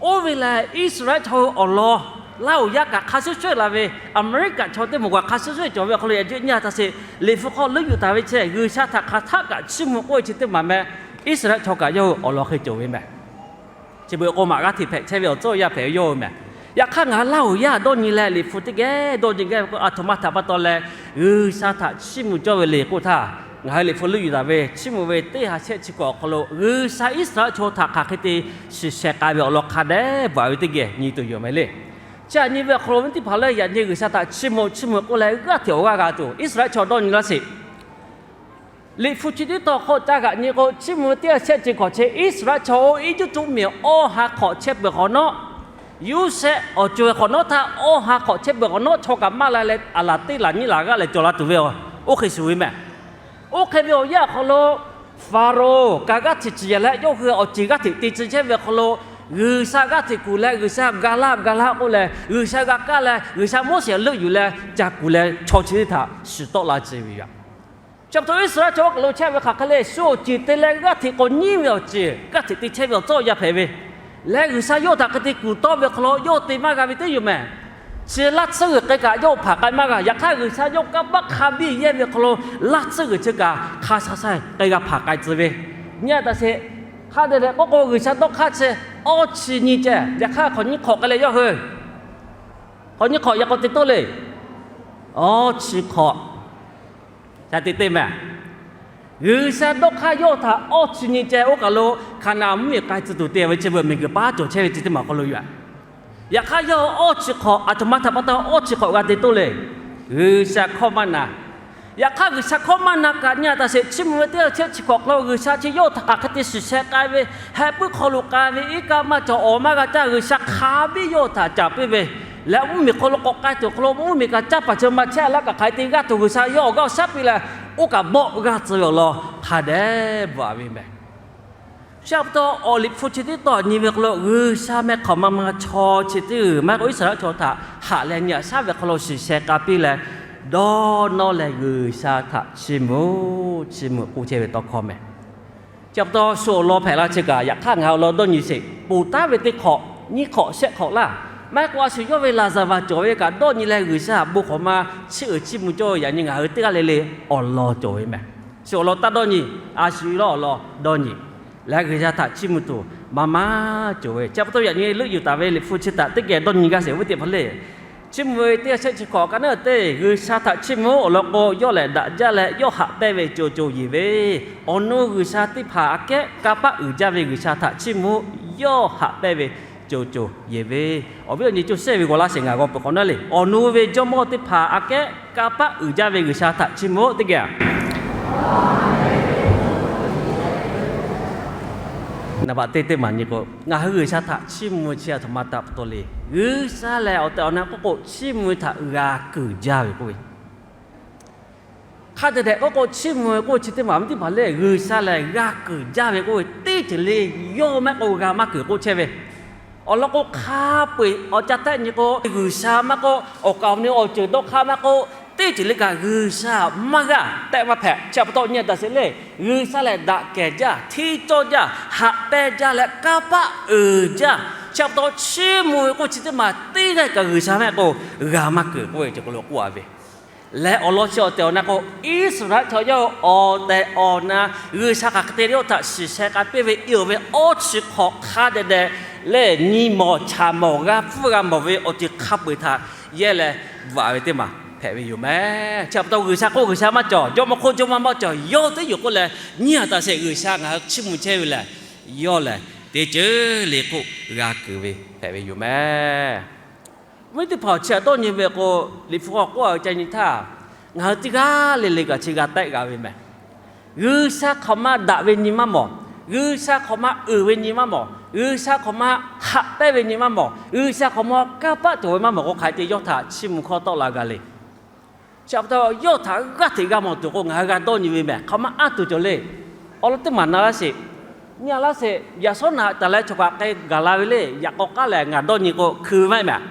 Oˇ ve lehˬ, Iˉsaˍreˍlaˆ chaw hui awˬ lawn, Laˇ huˍ yaˇ kaꞈ hk'a shuˍ shuˍ la ve, Aˍmeˍriˆkaꞈ chaw teˇ moˍ kaꞈ hk'a shuˍ shuˍ cawˬ ve awˬ hk'aw lo yaꞈ nyi a htaꞈ sheˍ, Liꞈ hpu hk'aw leuˆ yuˬ taˍ ve chi G'uiˬsha htaꞈ hk'aˬ htaˆ kaꞈ chiˇ mvuh k'oˆ ve chi teˇ maˬ mehˬ. Iˉsaˍreˍlaˆ chaw kaꞈ yawˇ hui awˬ lawn hk'e cawˬ ve mehˬ. Chi beuꞈ k'o maꞈ g'aˇ hteꞈ hpehꞈ chehˇ ve awˬ tcuhˉ awˬ yanˇ hpehꞈ ve yawˇ hui mehˬ. Yaꞈ hk'aˇ ngaˬ hui Laˇ huˍ yaˇ dawˇ nyi leh Liꞈ hpu teˇ geh dawˇ nyi gaˇ ve k'o, aˬ htoꞈ ma htaꞈ pa taw leh G'uiˬsha htaꞈ chiˇ mvuh cawˇ ve le k'oˆ htaˇ, Ngaˬ hui Liꞈ hpu leuˆ yuˬ taˍ ve Chiˇ mvuh ve teˇ ha shehˆ chi hkawꞈ awˬ hk'aw lo G'uiˬsha Iˉsaˍreˍlaˆ chaw htaꞈ hk'aˬ hk'e te shiˍ sheh k'ai ve awˬ lawn hk'a dehꞈ bvuhꞈ ve teˇ geh nyi tuˬ yoˬ mehˍ le. Chi htaꞈ nyi ve awˬ hk'aw lo ve teˇ hpaˍ lehˬ, yaꞈ nyi G'uiˬsha htaꞈ chiˇ mvuh chiˇ mvuh k'oˆ leh g'aˇ hteꞈ awˬ g'aˇ g'a tuˬ Iˉsaˍreˍlaˆ chaw dawˇ nyi laˇ sheˍ. Liꞈ hpu chi teˇ tawn hk'aw ca g'aꞈ nyi k'o, Chiˇ mvuh ve teˇ ha shehˆ chi hkawꞈ chi Iˉsaˍreˍlaˆ chaw oˇ Eˇjiˇtuꞈ mvuhˇmiˬ awˇ ha hk'awꞈ chehˇ peuˬ hk'awꞈ nawˉ, Yoˇsehꞈ awˬ co e hk'awꞈ nawˉ htaˇ awˇ ha hk'awꞈ chehˇ peuˬ hk'awꞈ nawˉ chaw kaꞈ maˇ la leh, aˬ laˬ teˇ laˬ nyiˇ laˬ g'aˇ leh cawˬ la tuˬ ve, oˇ hk'e shuˍ ve mehˍ. Oˇ hk'e ve awˬ yanˇ awˬ hk'aw lo Hpaˍrawˍ kaꞈ g'aˇ hteꞈ ciˍ yanˍ leh, yawˇ hui awˬ ceˬ g'aˇ hteꞈ te tcuh chehˇ ve awˬ hk'aw lo, G'uiˬsha g'aˇ hteꞈ kuˬ leh, G'uiˬsha ga laˇ ga laˇ k'oˆ leh, G'uiˬsha g'a kaˇ leh, G'uiˬsha Moˉseˍ leuˆ yuˬ leh ca kuˬ leh, chaw chi teˇ htaꞈ shiˍ tawˆ la ce ve yoˬ. Chi pa taw Iˉsaˍreˍlaˆ chaw oˇ kaˬ lo chehˇ ve hk'aˬ hk'e le, shu awˬ ceˬ te leh g'aˇ hteꞈ k'awꞈ nyiˇ ve awˬ ceˬ g'aˇ hteꞈ te chehˇ ve awˬ tcuhˇ yaˇ hpehꞈ ve leh, G'uiˬsha yawˇ htaꞈ hk'e te kuˬ tawˆ ve awˬ hk'aw lo yawˇ te maˇ g'a ve teˇ yoˬ mehˍ. Chi laˇ tsuhˇ g'uiˬ k'ai kaꞈ yawˇ hpanˍ k'ai maˇ g'a. Yaꞈ hk'aˇ G'uiˬsha yawˇ kanˇ paˆ hk'a biˇ yehˇ ve awˬ hk'aw lo laˇ tsuhˇ g'uiˬ chi kaꞈ hk'a sha sha k'ai g'a hpanˍ k'ai tcuh ve. Nyi a taꞈ sheˍ. Hk'a dehꞈ dehꞈ k'oˆ k'o, G'uiˬsha dawˇ hk'aˇ chi awˇ chi nyi ceh. Yaꞈ hk'aˇ hk'awꞈ nyiˇ hk'awꞈ k'ai leh yawˇ hui hk'awꞈ nyiˇ hk'awꞈ yaꞈ k'aw te toˇ le. Awˇ chi hk'awꞈ ca te te mehˍ. G'uiˬsha dawˇ hk'aˇ yawˇ htaꞈ awˇ chi nyi ceh oˇ kaˬ lo Hkaˍnanˍ mvuhˇmiˬ k'ai tcuh tuˬ te ve chi beuꞈ miˬguiˬ paˉ cawˬ chehˇ ve chi teˇ maˬ awˬ hk'aw lo yoˬ. Yaꞈ hk'aˇ yawˇ awˇ chi hk'awꞈ, aˬ htoꞈ ma htaꞈ pa taw awˇ chi hk'awꞈ g'a te toˇ le. G'uiˬsha hkawˇ maˇ na. Yaꞈ hk'aˇ G'uiˬsha hkawˇ maˇ na kaꞈ nyi a taꞈ sheˍ. Chiˇ mvuh ve teˇ ha shehˆ chi hk'awꞈ hk'aw lo G'uiˬsha chi yawˇ htaꞈ hk'aˬ hk'e te shiˍ sheh k'ai ve, heh puiˉ hk'aw lo k'ai ve, iˉ kaˆ maˇ cawˬ, awˬ maˇ g'a caˇ, G'uiˬsha hk'a biˇ yawˇ htaꞈ caˍ piˇ ve leh, mvuhˇmiˬ hk'aw lo k'awꞈ k'ai tuˬ awˬ hk'aw lo mvuhˇmiˬ kaꞈ caˇ paˍ chi ma chehˇ laˇ kaꞈ hk'aˬ hk'e te g'aˇ tuˬ G'uiˬsha yawˇ awˬ g'aˇ awˬ shaˉ piˇ leh, oˇ kaꞈ bawˆ g'aˇ tcuh ve awˬ lawn hk'a dehꞈ bvuhꞈ ve mehˍ. Chi pa taw awˬ Liꞈ hpu chi teˇ tawn nyi ve hk'aw lo G'uiˬsha meh hk'awꞈ ma ma chaw chi teˇ g'uiˬ maˇ heˆ k'o Iˉsaˍreˍlaˆ chaw htaꞈ haꞈ leh nyi a shaˉ ve hk'aw lo shiˍ sheh k'ai piˇ leh, dawˇ nawˇ leh G'uiˬsha htaꞈ chiˇ mvuh chiˇ mvuh k'oˆ chehˇ ve tawˇ hkawˇ mehˍ. Chi pa taw shu awˬ lawn hpehꞈ la chi kaꞈ, yaꞈ hk'aˇ ngaˬ hui awˬ lawn dawˇ nyi sheˍ. Ponˬ taˉ ve teˇ hk'awꞈ, nyiˇ hk'awꞈ shehˆ hk'awꞈ laˇ. Maˇ heˆ k'o a shu yawˇ ve laˍzaˍvaˍ cawˬ ve kaꞈ dawˇ nyi leh G'uiˬsha bon hk'awꞈ ma chiˇ uiˍ chiˇ mvuh cawˇ ve yaꞈ nyi ngaˬ hui teˇ g'aˇ le le awˬ lawn cawˬ ve mehˍ. Shu awˬ lawn taˇ dawˇ nyi, a shu yawˇ awˬ lawn dawˇ nyi leh G'uiˬsha htaꞈ chiˇ mvuh tuˬ maˇ maˇ cawˬ ve. Chi pa taw yaꞈ nyi leuˆ yuˬ taˍ ve Liꞈ hpu chi htaꞈ teˇ geh dawˇ nyi g'aˇ sheˍ ve teˇ hpaˍ le. Chiˇ mvuh ve teˇ ha shehˆ chi hk'awꞈ ka naˉ te, G'uiˬsha htaꞈ chiˇ mvuh awˬ lawn k'o, yawˇ lehˬ daꞈ jaˇ leh yawˇ haꞈ pehnˇ ve co co yeˬ ve, awˬ nu g'uiˬsha teˇ hpaˍ aꞈ kehˉ kanˇ paˆ uiˍ jaˇ ve G'uiˬsha htaꞈ chiˇ mvuh, yawˇ haꞈ pehnˇ ve co co yeˬ ve. Awˬ viˉ awˬ nyi coˇ shehˇ ve g'awˬ laˇ sheˍ, ngaˬ g'aw peuˬ hk'awꞈ nawˉ le. Awˬ nu ve jawˇmawˇ teˇ hpaˍ aꞈ kehˉ kanˇ paˆ uiˍ jaˇ ve G'uiˬsha htaꞈ chiˇ mvuh teˇ geh a naˍ baꞈ teˇ teˇ maˬ nyi k'o, ngaˬ hui G'uiˬsha htaꞈ chiˇ mvuh chi a htoꞈ ma htaꞈ pa taw le. G'uiˬsha lehˬ awˬ tehˬ awˬ na k'oˆ k'o, chiˇ mvuh htaꞈ g'a keunˍ jaˇ ve k'oˆ ve. Hk'a dehꞈ dehꞈ k'oˆ k'o, chiˇ mvuh ve k'oˆ chi teˇ maˬ ve teˇ hpaˍ le, G'uiˬsha lehˬ g'a keunˍ jaˇ ve k'oˆ ve, teˇ ceuˬ le yawˇ maˇ k'o g'a maˇ keunˍ k'oˆ chehˇ ve. Awˬ lawn k'o, hk'a peu-eˬ awˬ ca tehˆ nyi k'o, G'uiˬsha maˇ k'oˆ, awˬ kaˍ awˬ nu awˬ ceuˬ dawˇ hk'aˇ maˇ k'oˆ, teˇ ceuˬ le kaꞈ G'uiˬsha maˇ g'a tehˆ maˇ hpehꞈ. Chi pa taw nyi a taꞈ sheˍ le, G'uiˬsha lehˬ daꞈ kehˬ jaˇ, hteˇ cawˇ jaˇ, haꞈ pehnˇ jaˇ leh kanˇ paˆ uiˍ jaˇ. Chi pa taw chiˇ mvuh ve k'oˆ chi teˇ maˬ teˇ g'aˇ kaꞈ G'uiˬsha maˇ k'o g'a maˇ keunˍ k'oˆ ve ceuˬ k'o lo k'oˆ a ve. Leh awˬ lawn chi awˬ tehˬ awˬ na k'o, Iˉsaˍreˍlaˆ chaw yawˇ awˬ tehˬ awˬ na G'uiˬsha hk'aˬ hk'e te yawˇ htaꞈ shiˍ sheh k'ai piˇ ve, i awˬ ve awˇ chi hk'awꞈ hk'a dehꞈ dehꞈ lehˬ nyi mawˬ chaꞈ mawˬ g'a pfuhˇ g'a mawˬ ve awˬ ceuˬ hk'a peu-eˬ htaꞈ yehˇ leh bvuhꞈ ve teˇ maˬ hpehꞈ ve yoˬ mehˍ. Chi pa taw G'uiˬsha hk'oˆ G'uiˬsha maˇ cawˬ, jawˇmawˇ hk'oˆ jawˇmawˇ maˇ cawˬ, yawˇ teˇ yoˬ k'oˆ leh nyi a taꞈ sheˍ, G'uiˬsha ngaˬ hui chiˇ mvuh chehˇ ve lehˬ, yawˇ lehˬ teˇ ceuˬ le k'oˆ g'a keunˍ ve hpehꞈ ve yoˬ mehˍ. Viˉ teˇ hpaˍ-oˬ, chi htaꞈ dawˇ nyi ve k'o, Liꞈ hpu k'awꞈ k'oˆ a ve ca nyi htaˇ, ngaˬ hui teˇ g'aˇ le le kaꞈ chi g'a tehˆ g'a ve mehˍ. G'uiˬsha hk'awꞈ ma daꞈ ve nyi maˇ mawˬ, G'uiˬsha hk'awꞈ ma uiˍ ve nyi maˇ mawˬ, G'uiˬsha hk'awꞈ ma haꞈ pehnˇ ve nyi maˇ mawˬ, G'uiˬsha hk'awꞈ ma kanˇ paˆ cawˬ ve maˇ mawˬ k'o, hk'aˬ hk'e te yawˇ htaꞈ chiˇ mvuh hkawˇ tawˆ la g'a le. Chi pa taw yawˇ htaꞈ g'aˇ hteꞈ g'a mawˬ tuˬ k'o, ngaˬ hui g'a dawˇ nyi ve mehˍ. Hk'awꞈ ma anˇ tuˬ cawˬ le. Awˬ lawn teˇ maˬ na laˇ sheˍ. Nyi a laˇ sheˍ, yaꞈ shawˉ naꞈ taˍ leh chaw kaꞈ k'ai gaˬ la ve le. Yaꞈ k'aw k'aˉ lehˬ ngaˬ dawˇ nyi k'o, hkui ve maˇ heˆ mehˍ.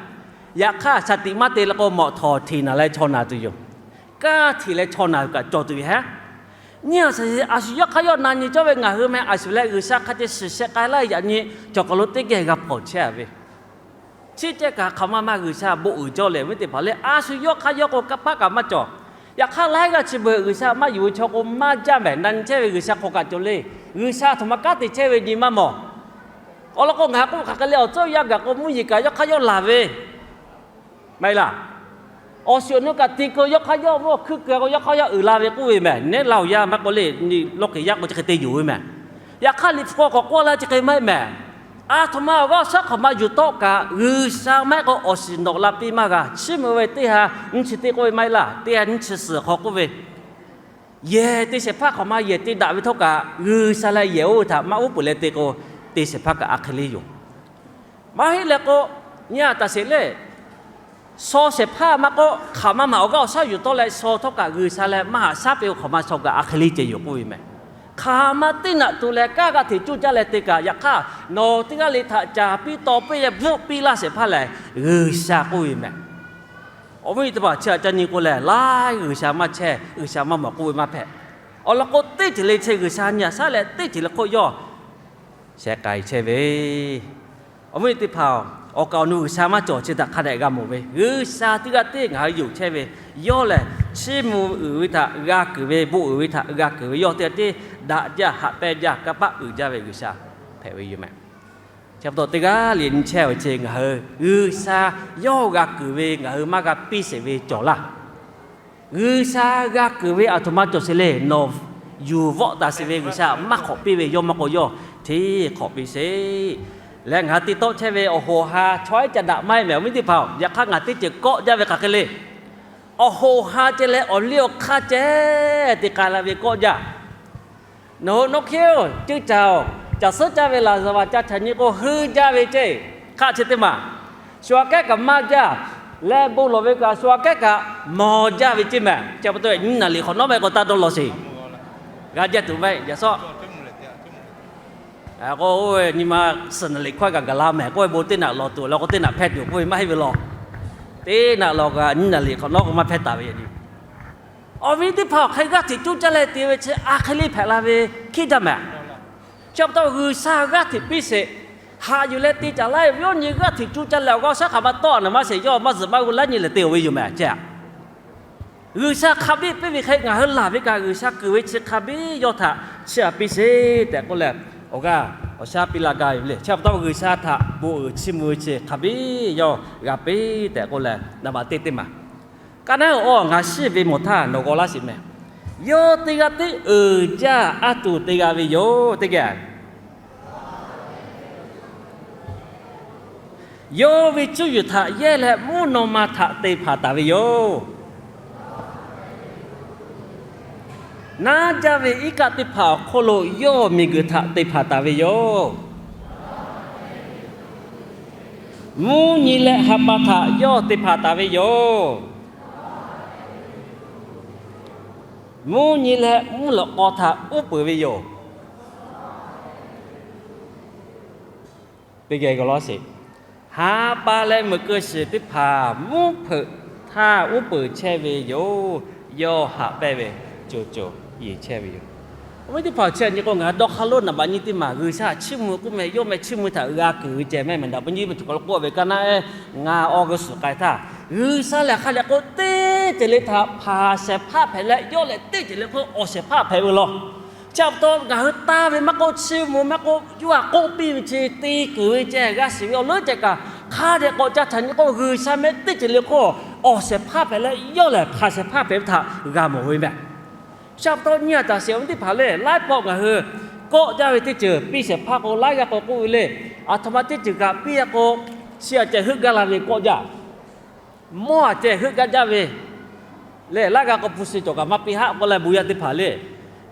Yaꞈ hk'aˇ shaˍ tiꞈ maˇ te leh k'o, mawꞈ htawˍ hteꞈ naˍ leh chaw naˬ tuˬ yoˬ. Kanˉ hteꞈ leh chaw naˬ kaꞈ cawˬ tuˬ ve heˆ. Nyi a shaˍ, a shu yawˇ hk'aˇ yawˇ na nyi cawˇ ve ngaˬ hui meh a shu leh G'uiˬsha hk'a te shiˍ sheh k'ai laˇ yaꞈ nyi cawˬ kaˬ lo teˇ geh g'a hpawnˬ chehˇ a ve. Chi ceh kaꞈ hk'aˬ ma ma G'uiˬsha bon uiˍ cawˇ leh ve teˇ hpaˍ le, a shu yawˇ hk'aˇ yawˇ k'o kanˇ paˆ kaꞈ maˇ cawˬ. Yaꞈ hk'aˇ laiˉ g'aˇ chi beuꞈ G'uiˬsha maˇ yuˬ ve chaw k'o maˇ jaˇ mehˍ. Na nyi chehˇ ve G'uiˬsha hk'aw kaꞈ cawˬ le. G'uiˬsha htoꞈ ma kanˉ te chehˇ ve nyi maˇ mawˬ. Awˬ lawn k'o, ngaˬ hui k'oˆ hk'aˬ hk'e le, awˬ tcuhˉ yaˇ gaˬ k'o mvuhˇ yeˬ kaꞈ yawˇ hk'aˇ yawˇ laˬ ve maˇ heˆ laˇ. Awˬ shiˍ awˬ nu kaꞈ te keu yawˇ hk'aˇ yawˇ mvuhˇ hkuiˇ keu k'o, yawˇ hk'aˇ yawˇ uiˍ la ve k'oˆ ve mehˬ. Neˉ laˇ oˬ yaˇ maˇ k'oˆ le, lawˇ hk'e yaˇ k'o chi hk'e te yonˍ ve mehˬ. Yaꞈ hk'aˇ Liꞈ hpu hk'aw k'awꞈ k'oˆ laˇ chi hk'e maˇ heˆ mehˬ. Aˬ htoꞈ ma awˬ g'aˇ awˬ shaˉ hk'aˬ ma yuˬ tawˆ kaꞈ, G'uiˬsha maˇ heˆ k'o awˬ shiˍ nawꞈ la piˇ maˇ g'a. Chiˇ mvuh ve teˇ ha nyiˇ chi teˇ k'oˆ ve maˇ heˆ laˇ, teˇ ha nyiˇ chi suhˍ hk'aw k'oˆ ve, yehˬ te shehˍ hpaˇ hk'aˬ ma yehˬ te daꞈ ve htawˇ kaꞈ, G'uiˬsha leh yehˬ oˇ ve htaꞈ maˇ uˉ peunˍ leh te k'o, te shehˍ hpaˇ kaꞈ a hk'e le yoˬ. Maˇ heˆ leh k'o, nyi a taˍ sheˍ le, shaw shehˍ hpaˇ maˇ k'oˆ, hk'aˬ ma maˬ awˬ g'aˇ awˬ shaˉ yuˬ tawˆ leh shaw htawˇ kaꞈ G'uiˬsha leh maˇ haꞈ shaˉ piˇ-o hk'aˬ ma shaw kaꞈ a hk'e le ceh yoˬ k'oˆ ve mehˬ. Hk'aˬ ma teˇ naꞈ to leh kanˉ g'a hteꞈ coˇ caˇ leh te kaꞈ, yaꞈ hk'aˇ nawˬ teˇ g'aˇ le htaꞈ caˍ piˇ taw piˇ leh bvuhˆ piˇ laˇ shehˍ hpaˇ lehˬ G'uiˬsha k'oˆ ve mehˬ. Awˬ viˉ teˇ hpaˍ chi htaꞈ ca nyi k'o lehˬ, laiˉ G'uiˬsha maˇ chehˇ, G'uiˬsha maˇ mawˬ k'oˆ ve maˇ hpehꞈ. Awˬ lawn k'o, teˇ ceuˬ le chi G'uiˬsha nyi a shaˉ leh teˇ ceuˬ le hk'oˆ yawˇ sheh k'ai chehˇ ve. Awˬ viˉ teˇ hpaˍ-oˬ, awˬ kaˍ awˬ nu G'uiˬsha maˇ cawˬ chi htaꞈ hk'a dehꞈ g'a mawˬ ve. G'uiˬsha teˇ g'aˇ tiˉ ngaˬ hui yonˍ chehˇ ve, yawˇ lehˬ chiˇ mvuh uiˍ ve htaꞈ g'a kuiˬ ve, bon uiˍ ve htaꞈ g'a kuiˬ ve, yawˇ teˇ g'aˇ tiˉ daꞈ jaˇ, haꞈ pehnˇ jaˇ, kanˇ paˆ uiˍ jaˇ ve G'uiˬsha hpehꞈ ve yoˬ mehˬ. Chi pa taw teˇ g'aˇ le nyi chehˇ ve chi ngaˬ hui G'uiˬsha yawˇ g'a kuiˬ ve ngaˬ hui maˇ g'a piˇ sheˍ ve cawˬ laˇ. G'uiˬsha g'a kuiˬ ve aˬ htoꞈ ma cawˬ sheˍ le, nawˬ yuˬ vawˆ taˍ sheˍ ve G'uiˬsha maˇ hk'awꞈ piˇ ve, yawˇ maˇ k'o yawˇ hteˇ hk'awꞈ piˇ sheˍ. Leh ngaˬ hui te tawˆ chehˇ ve awˬ hoꞈ ha chaweh ca daꞈ maˇ heˆ mehˬ, awˬ viˉ teˇ hpaˍ-oˬ. Yaꞈ hk'aˇ ngaˬ teˇ ceuˬ kawˆ jaˇ ve hk'aˬ hk'e le, awˬ hoꞈ ha ceh leh awˬ liˇ awˬ hk'aˇ ceh te k'ai la ve kawˆ jaˇ. Nawˬ hui nawˇ hkiˉ-oˬ, ceuˇ caˬ-oˬ, caˬ suhˉ caˇ ve laˍzaˍvaˍ ca htaꞈ nyi k'o heuˆ jaˇ ve ceˇ. Hk'aˆ chi teˇ maˬ shu aꞈ kehˉ kaꞈ maˇ jaˇ leh, bon lawˬ ve kaꞈ shu aꞈ kehˉ kaꞈ mawˬ jaˇ ve ceˇ mehˬ. Chi pa taw nyi naˬ liꞈ hk'awꞈ nawˉ mehˆ k'o taˇ dawˇ law sheˍ. G'a jaˇ tuˬ mehˬ yaꞈ sawˉ k'o, nyi ma suhˍ naˬ liꞈ hkawehˇ kaꞈ gaˬ la mehˬ k'oˆ ve, bon teˇ naꞈ lawˬ tuˬ leh k'o teˇ naꞈ hpehˇ tuˬ k'oˆ ve maˇ heˆ ve law. Teˇ naꞈ lawˬ kaꞈ nyi naˬ liꞈ hk'awꞈ nawˉ k'o maˇ hpehˇ taˍ ve yoˬ. Awˬ viˉ teˇ hpaˍ-oˬ, hk'e g'aˇ hteꞈ coˇ caˇ leh te ve chi a hk'e le hpehꞈ la ve hkiˉ jaˇ mehˬ. Chi pa taw G'uiˬsha g'aˇ hteꞈ piˇ sheˍ. Haꞈ yuˬ leh te caˍ laˇ ve yawˇ nyi g'aˇ hteꞈ coˇ caˇ leh awˬ g'aˇ awˬ shaˉ hk'aˬ ma tawˆ a naˍ maˇ sheˍ, yawˇ maˇ zuhꞈ maˇ g'uˇ laˉ nyi lehˬ te-oˬ ve yoˬ mehˬ ceˇ. G'uiˬsha hk'a biˇ piˇ ve hk'e ngaˬ hui laˬ ve kaꞈ G'uiˬsha kuiˬ ve chi hk'a biˇ yawˇ htaꞈ chiˇ aꞈ piˇ sheˍ tehꞈ k'oˆ leh, awˬ g'aˇ awˬ shaˉ piˇ laˇ gaˇ ve le. Chi pa taw G'uiˬsha htaꞈ bon uiˍ chiˇ mvuh ve chi hk'a biˇ yawˇ g'a piˇ tehꞈ k'oˆ leh, naˍ baꞈ teˇ teˇ maˬ. Ka naˉ-oˬ, ngaˬ shiˍ ve mawˬ htaˇ nawˬ g'aw laˇ sheˍ mehˬ. Yawˇ teˇ g'aˇ tiˉ uiˍ jaˇ aˉ tuˬ te g'a ve yoˬ teˇ geh. Yawˇ ve cuˇ yiˍ htaꞈ yehˇ leh mvuhˇ naw ma htaꞈ te hpanˍ taˍ ve yoˬ. Naˉ jaˇ ve iˉ kaˆ teˇ hpaˍ awˬ hk'oˆ lo yawˇ miˬguiˬ htaꞈ te hpanˍ taˍ ve yoˬ. Mvuhˇ nyi leh ha pa htaꞈ yawˇ te hpanˍ taˍ ve yoˬ. Mvuhˇ nyi leh mvuhˇ lawꞈ k'aw htaꞈ uˉ peunˍ ve yoˬ. Teˇ geh g'a laˇ sheˍ. Ha pa leh meuꞈ keu shiˍ teˇ hpaˍ mvuhˇ hpeuꞈ htaˇ uˉ peunˍ chehˇ ve yoˬ. Yawˇ haꞈ pehnˇ ve co co yeˬ chehˇ ve yoˬ. Awˬ viˉ teˇ hpaˍ, chi htaꞈ nyi k'o ngaˬ dawˇ hk'aˇ lonˉ naˍ baꞈ nyiˇ teˇ maˬ G'uiˬsha chiˇ mvuh k'oˆ meh, yawˇ meh chiˇ mvuh htaꞈ g'a kuiˬ ve ceh mehˆ mehˬ. Daꞈ puiˉ nyiˇ ve tuˬ k'awꞈ lo k'oˆ ve ka naˉ-e, ngaˬ awˬ g'uˇ suhˍ k'ai htaˇ, G'uiˬsha lehˬ hk'a leh k'o teˇ ceuˬ le htaꞈ hpanˍ shehˍ hpaˇ hpehꞈ leh, yawˇ lehˬ teˇ ceuˬ le hk'oˆ awˬ shehˍ hpaˇ hpehꞈ ve law. Chi pa taw ngaˬ hui taˇ ve maˇ k'oˆ, chiˇ mvuh maˇ k'oˆ, yawˇ htaꞈ k'oˆ piˇ ve chi te kuiˬ ve ceh g'a shiˍ ve awˬ leuˉ ceh kaꞈ, hk'a dehꞈ k'awꞈ ca htaꞈ nyi k'o G'uiˬsha meh teˇ ceuˬ le hk'oˆ awˬ shehˍ hpaˇ hpehꞈ leh, yawˇ lehˬ hpanˍ shehˍ hpaˇ hpehꞈ ve htaꞈ g'a mawˬ ve mehˬ. Chi pa taw nyi a taˍ sheˍ, awˬ viˉ teˇ hpaˍ le, laiˉ pawˆ ngaˬ hui kawˆ jaˇ ve teˇ ceuˬ piˇ shehˍ hpaˇ k'o laiˉ g'aˇ k'aw k'oˆ ve le. Aˬ htoꞈ ma teˇ ceuˬ kaꞈ piˇ a k'o, chi aꞈ ceh heuˆ gaˇ la ve kawˆ jaˇ. Mawˇ aꞈ ceh heuˆ gaˇ jaˇ ve le. Laiˉ g'aˇ k'o hpu shi cawˬ kaꞈ maˇ piˇ haˆ k'oˆ leh bon yaˇ teˇ hpaˍ le,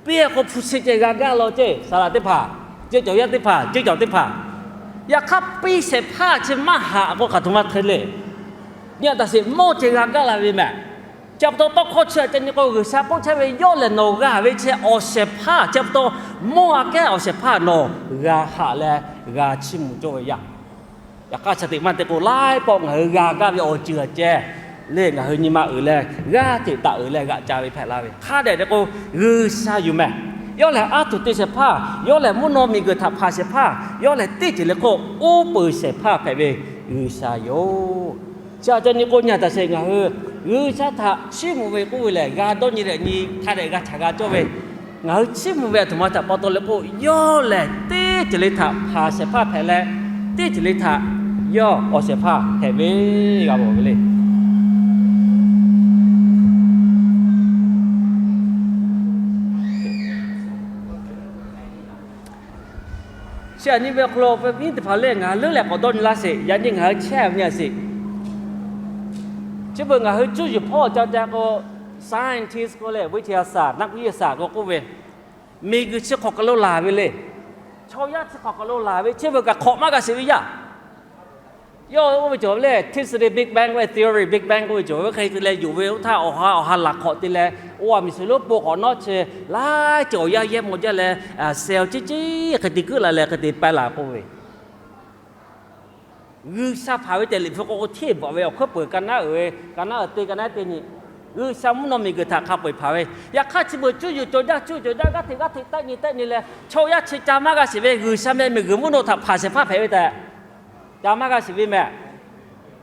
piˇ a k'o hpu shi ceh g'a gaˇ law ceˇ. Saˍ laꞈ teˇ hpaˍ, ceˇ cawˬ yaˇ teˇ hpaˍ, ceˇ cawˬ teˇ hpaˍ. Yaꞈ hk'aˇ piˇ shehˍ hpaˇ chi maˇ haꞈ k'o hk'aˬ htoꞈ ma hk'e le. Nyi a taˍ sheˍ, mawˇ ceh g'a gaˇ la ve mehˬ. Chi pa taw tawˇ hkawˇ chi aꞈ ceh nyi k'o G'uiˬsha k'oˆ chehˇ ve, yawˇ lehˬ nawˬ g'a ve ceh awˬ shehˍ hpaˇ, chi pa taw mawˇ aꞈ kehˉ awˬ shehˍ hpaˇ nawˬ g'a haꞈ leh g'a chiˇ mvuh cawˇ ve yaˇ. Yaꞈ hk'aˇ chi teꞈ maˇ te k'o laiˉ pawˆ ngaˬ hui g'a gaˇ ve awˬ ceuˬ aꞈ ceh le, ngaˬ hui nyi ma uiˍ leh g'aˇ hteꞈ taꞈ uiˍ leh g'aꞈ ca ve hpehꞈ la ve hk'a dehꞈ te k'o, G'uiˬsha yoˬ mehˬ. Yawˇ lehˬ aˉ tuˬ te shehˍ hpaˇ, yawˇ lehˬ mvuhˇ naw miˬguiˬ htaꞈ hpanˍ shehˍ hpaˇ, yawˇ lehˬ teˇ ceuˬ le hk'oˆ uˉ peunˍ shehˍ hpaˇ hpehꞈ ve G'uiˬsha yoˬ. Chi aꞈ ceh nyi k'o nyi a taˍ sheˍ, ngaˬ hui G'uiˬsha htaꞈ chiˇ mvuh ve k'oˆ ve lehˬ g'a dawˇ nyi leh nyi hk'a dehꞈ g'a htaꞈ g'a cawˇ ve, ngaˬ hui chiˇ mvuh ve aˬ htoꞈ ma htaꞈ pa taw le k'o, yawˇ lehˬ teˇ ceuˬ le htaꞈ hpanˍ shehˍ hpaˇ hpehꞈ leh, teˇ ceuˬ le htaꞈ yawˇ awˬ shehˍ hpaˇ hpehꞈ ve g'a mawˬ ve le. Chi aꞈ nyi ve awˬ hk'aw lo awˬ viˉ teˇ hpaˍ lehˬ, ngaˬ hui leuˉ leh k'awꞈ dawˇ nyi laˇ sheˍ. Yaꞈ nyi ngaˬ hui chehˇ ve nyi a sheˍ. Chi beuꞈ ngaˬ hui cuˇ yiˍ hpawˇ ca ca k'o, scientist k'oˆ leh วิทยาศาสตร์ นักวิทยาศาสตร์ k'o k'oˆ ve, miˬguiˬ chi hk'awꞈ kaˬ lo laˬ ve le. Chaw yaˇ chi hk'awꞈ kaˬ lo laˬ ve, chi beuꞈ kaꞈ hk'awꞈ maˇ g'a sheˍ ve yaˇ. Yawˇ oˇ ve cawˬ ve lehˬ, ทฤษฎี Big Bang ve, theory Big Bang k'oˆ ve cawˬ ve, hk'e te leh yonˍ ve oˇ htaˇ awˬ ha awˬ ha laˬ hk'awꞈ te leh, oˇ a miˬ suhˍ lonˉ po k'awꞈ nawˉ chi, laiˉ ceuˬ awˬ yanˇ yehˇ maw jaˇ leh, cell ciˉ ciˉ hk'e te keuˆ la leh hk'e te pehˇ la k'oˆ ve, G'uiˬsha hpanˍ ve tehꞈ Liꞈ hpu k'o k'o hteˇ bvuhꞈ ve awˬ hkuiˉ peuˬ ka naˉ uiˍ ve, ka naˉ uiˍ te ka naˉ te nyi. G'uiˬsha mvuhˇ naw miˬguiˬ htaꞈ hk'a peu-eˬ hpanˍ ve, yaꞈ hk'aˇ chi beuꞈ cuˇ yuˬ cawˬ jaˇ, cuˇ cawˬ jaˇ, g'aˇ hteꞈ g'aˇ hteꞈ tehˆ nyi tehˆ nyi leh, chaw yaˇ chi ca maˇ g'a sheˍ ve, G'uiˬsha meh miˬguiˬ mvuhˇ naw htaꞈ hpanˍ shehˍ hpaˇ hpehꞈ ve tehꞈ ca maˇ g'a sheˍ ve meh.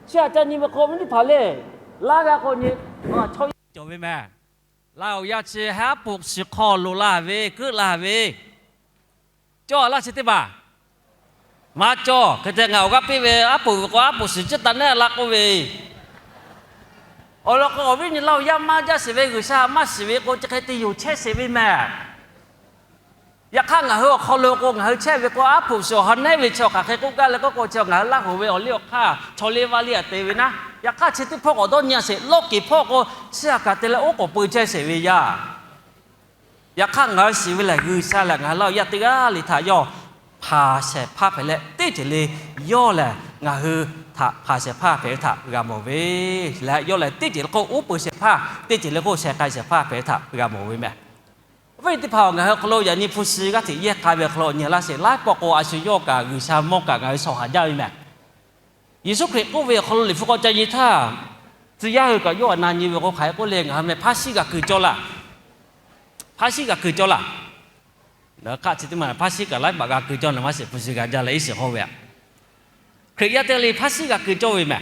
Chi aꞈ ca nyi ve k'o, awˬ viˉ teˇ hpaˍ lehˬ, laˇ g'a k'o nyi, chaw yaˇ cawˬ ve meh. Laˇ awˬ yanˇ chi haˉ poꞈ shiˍ hk'aw loꞈ la ve, keuˆ la ve, cawˇ laˇ chi teˇ maˬ maˇ cawˇ. Hk'e te ngaˬ awˬ g'aˇ piˇ ve, aˉ poꞈ ve k'o aˉ poꞈ shiˍ ciˉ taˍ nehˆ la k'oˆ ve, awˬ lawn k'o awˬ viˉ nyi laˇ awˬ yanˇ maˇ jaˇ sheˍ ve, G'uiˬsha maˇ shiˍ ve k'o, chi hk'e te yoˬ chehˇ sheˍ ve meh. Yaꞈ hk'aˇ ngaˬ hui awˬ hk'aw lo k'o, ngaˬ hui chehˇ ve k'o, aˉ poꞈ shiˍ awˬ ha nehˉ ve chi awˬ hk'aˬ hk'e k'oˆ gaˇ leh k'oˆ k'o, chi ngaˬ hui Laˇ huˍ ve awˬ liˇ awˬ hk'aˇ chaw liˇ vaˇ liˇ aꞈ te ve naˉ. Yaꞈ hk'aˇ chi teˇ hpawˇ k'awꞈ dawˇ nyi a sheˍ, lawˇ kiˍ hpawˇ k'o, chi aꞈ kaꞈ te leh oˉ k'oˍ peu chehˇ sheˍ ve yaˇ. Yaꞈ hk'aˇ ngaˬ hui shiˍ ve lehˬ, G'uiˬsha lehˬ ngaˬ hui Laˇ huˍ yaˇ teˇ g'aˇ le htaꞈ yawˇ hpanˍ shehˍ hpaˇ hpehꞈ leh, teˇ ceuˬ le yawˇ lehˬ ngaˬ hui htaꞈ hpanˍ shehˍ hpaˇ hpehꞈ ve htaꞈ g'a mawˬ ve leh, yawˇ lehˬ teˇ ceuˬ le k'o uˉ peunˍ shehˍ hpaˇ, teˇ ceuˬ le k'o sheh k'ai shehˍ hpaˇ hpehꞈ ve htaꞈ g'a mawˬ ve meh. Awˬ viˉ teˇ hpaˍ, ngaˬ hui awˬ hk'aw lo yaꞈ nyi hpu shi g'aˇ hteꞈ yehˇ k'ai ve awˬ hk'aw lo nyi laˇ sheˍ. Laiˉ pawˆ k'o a shu yawˇ kaꞈ G'uiˬsha mawˇ kaꞈ ngaˬ hui shawˍ haˍ jaˇ ve meh. Yeˍsuˆ Hkriꞈ k'oˆ ve awˬ hk'aw lo Liꞈ hpu k'awꞈ ca nyi htaˇ, tcuh yaˇ hui kaꞈ yawˇ aꞈ na nyi ve k'o, hk'aˬ hk'e k'oˆ le, ngaˬ hui meh hpaˇ shiˉ g'a keu cawˇ laˇ. Hpaˇ shiˉ g'a keu cawˇ laˇ. Hk'aˆ chi teˇ maˬ hpaˇ shiˉ kaꞈ laiˉ baꞈ g'a keu cawˇ na maˇ sheˍ, hpu shi g'a jaˇ leh iˉ shiˍ hawˇ ve aꞈ. Hkriꞈ yaˇ teˇ g'aˇ le hpaˇ shiˉ g'a keu cawˇ ve meh.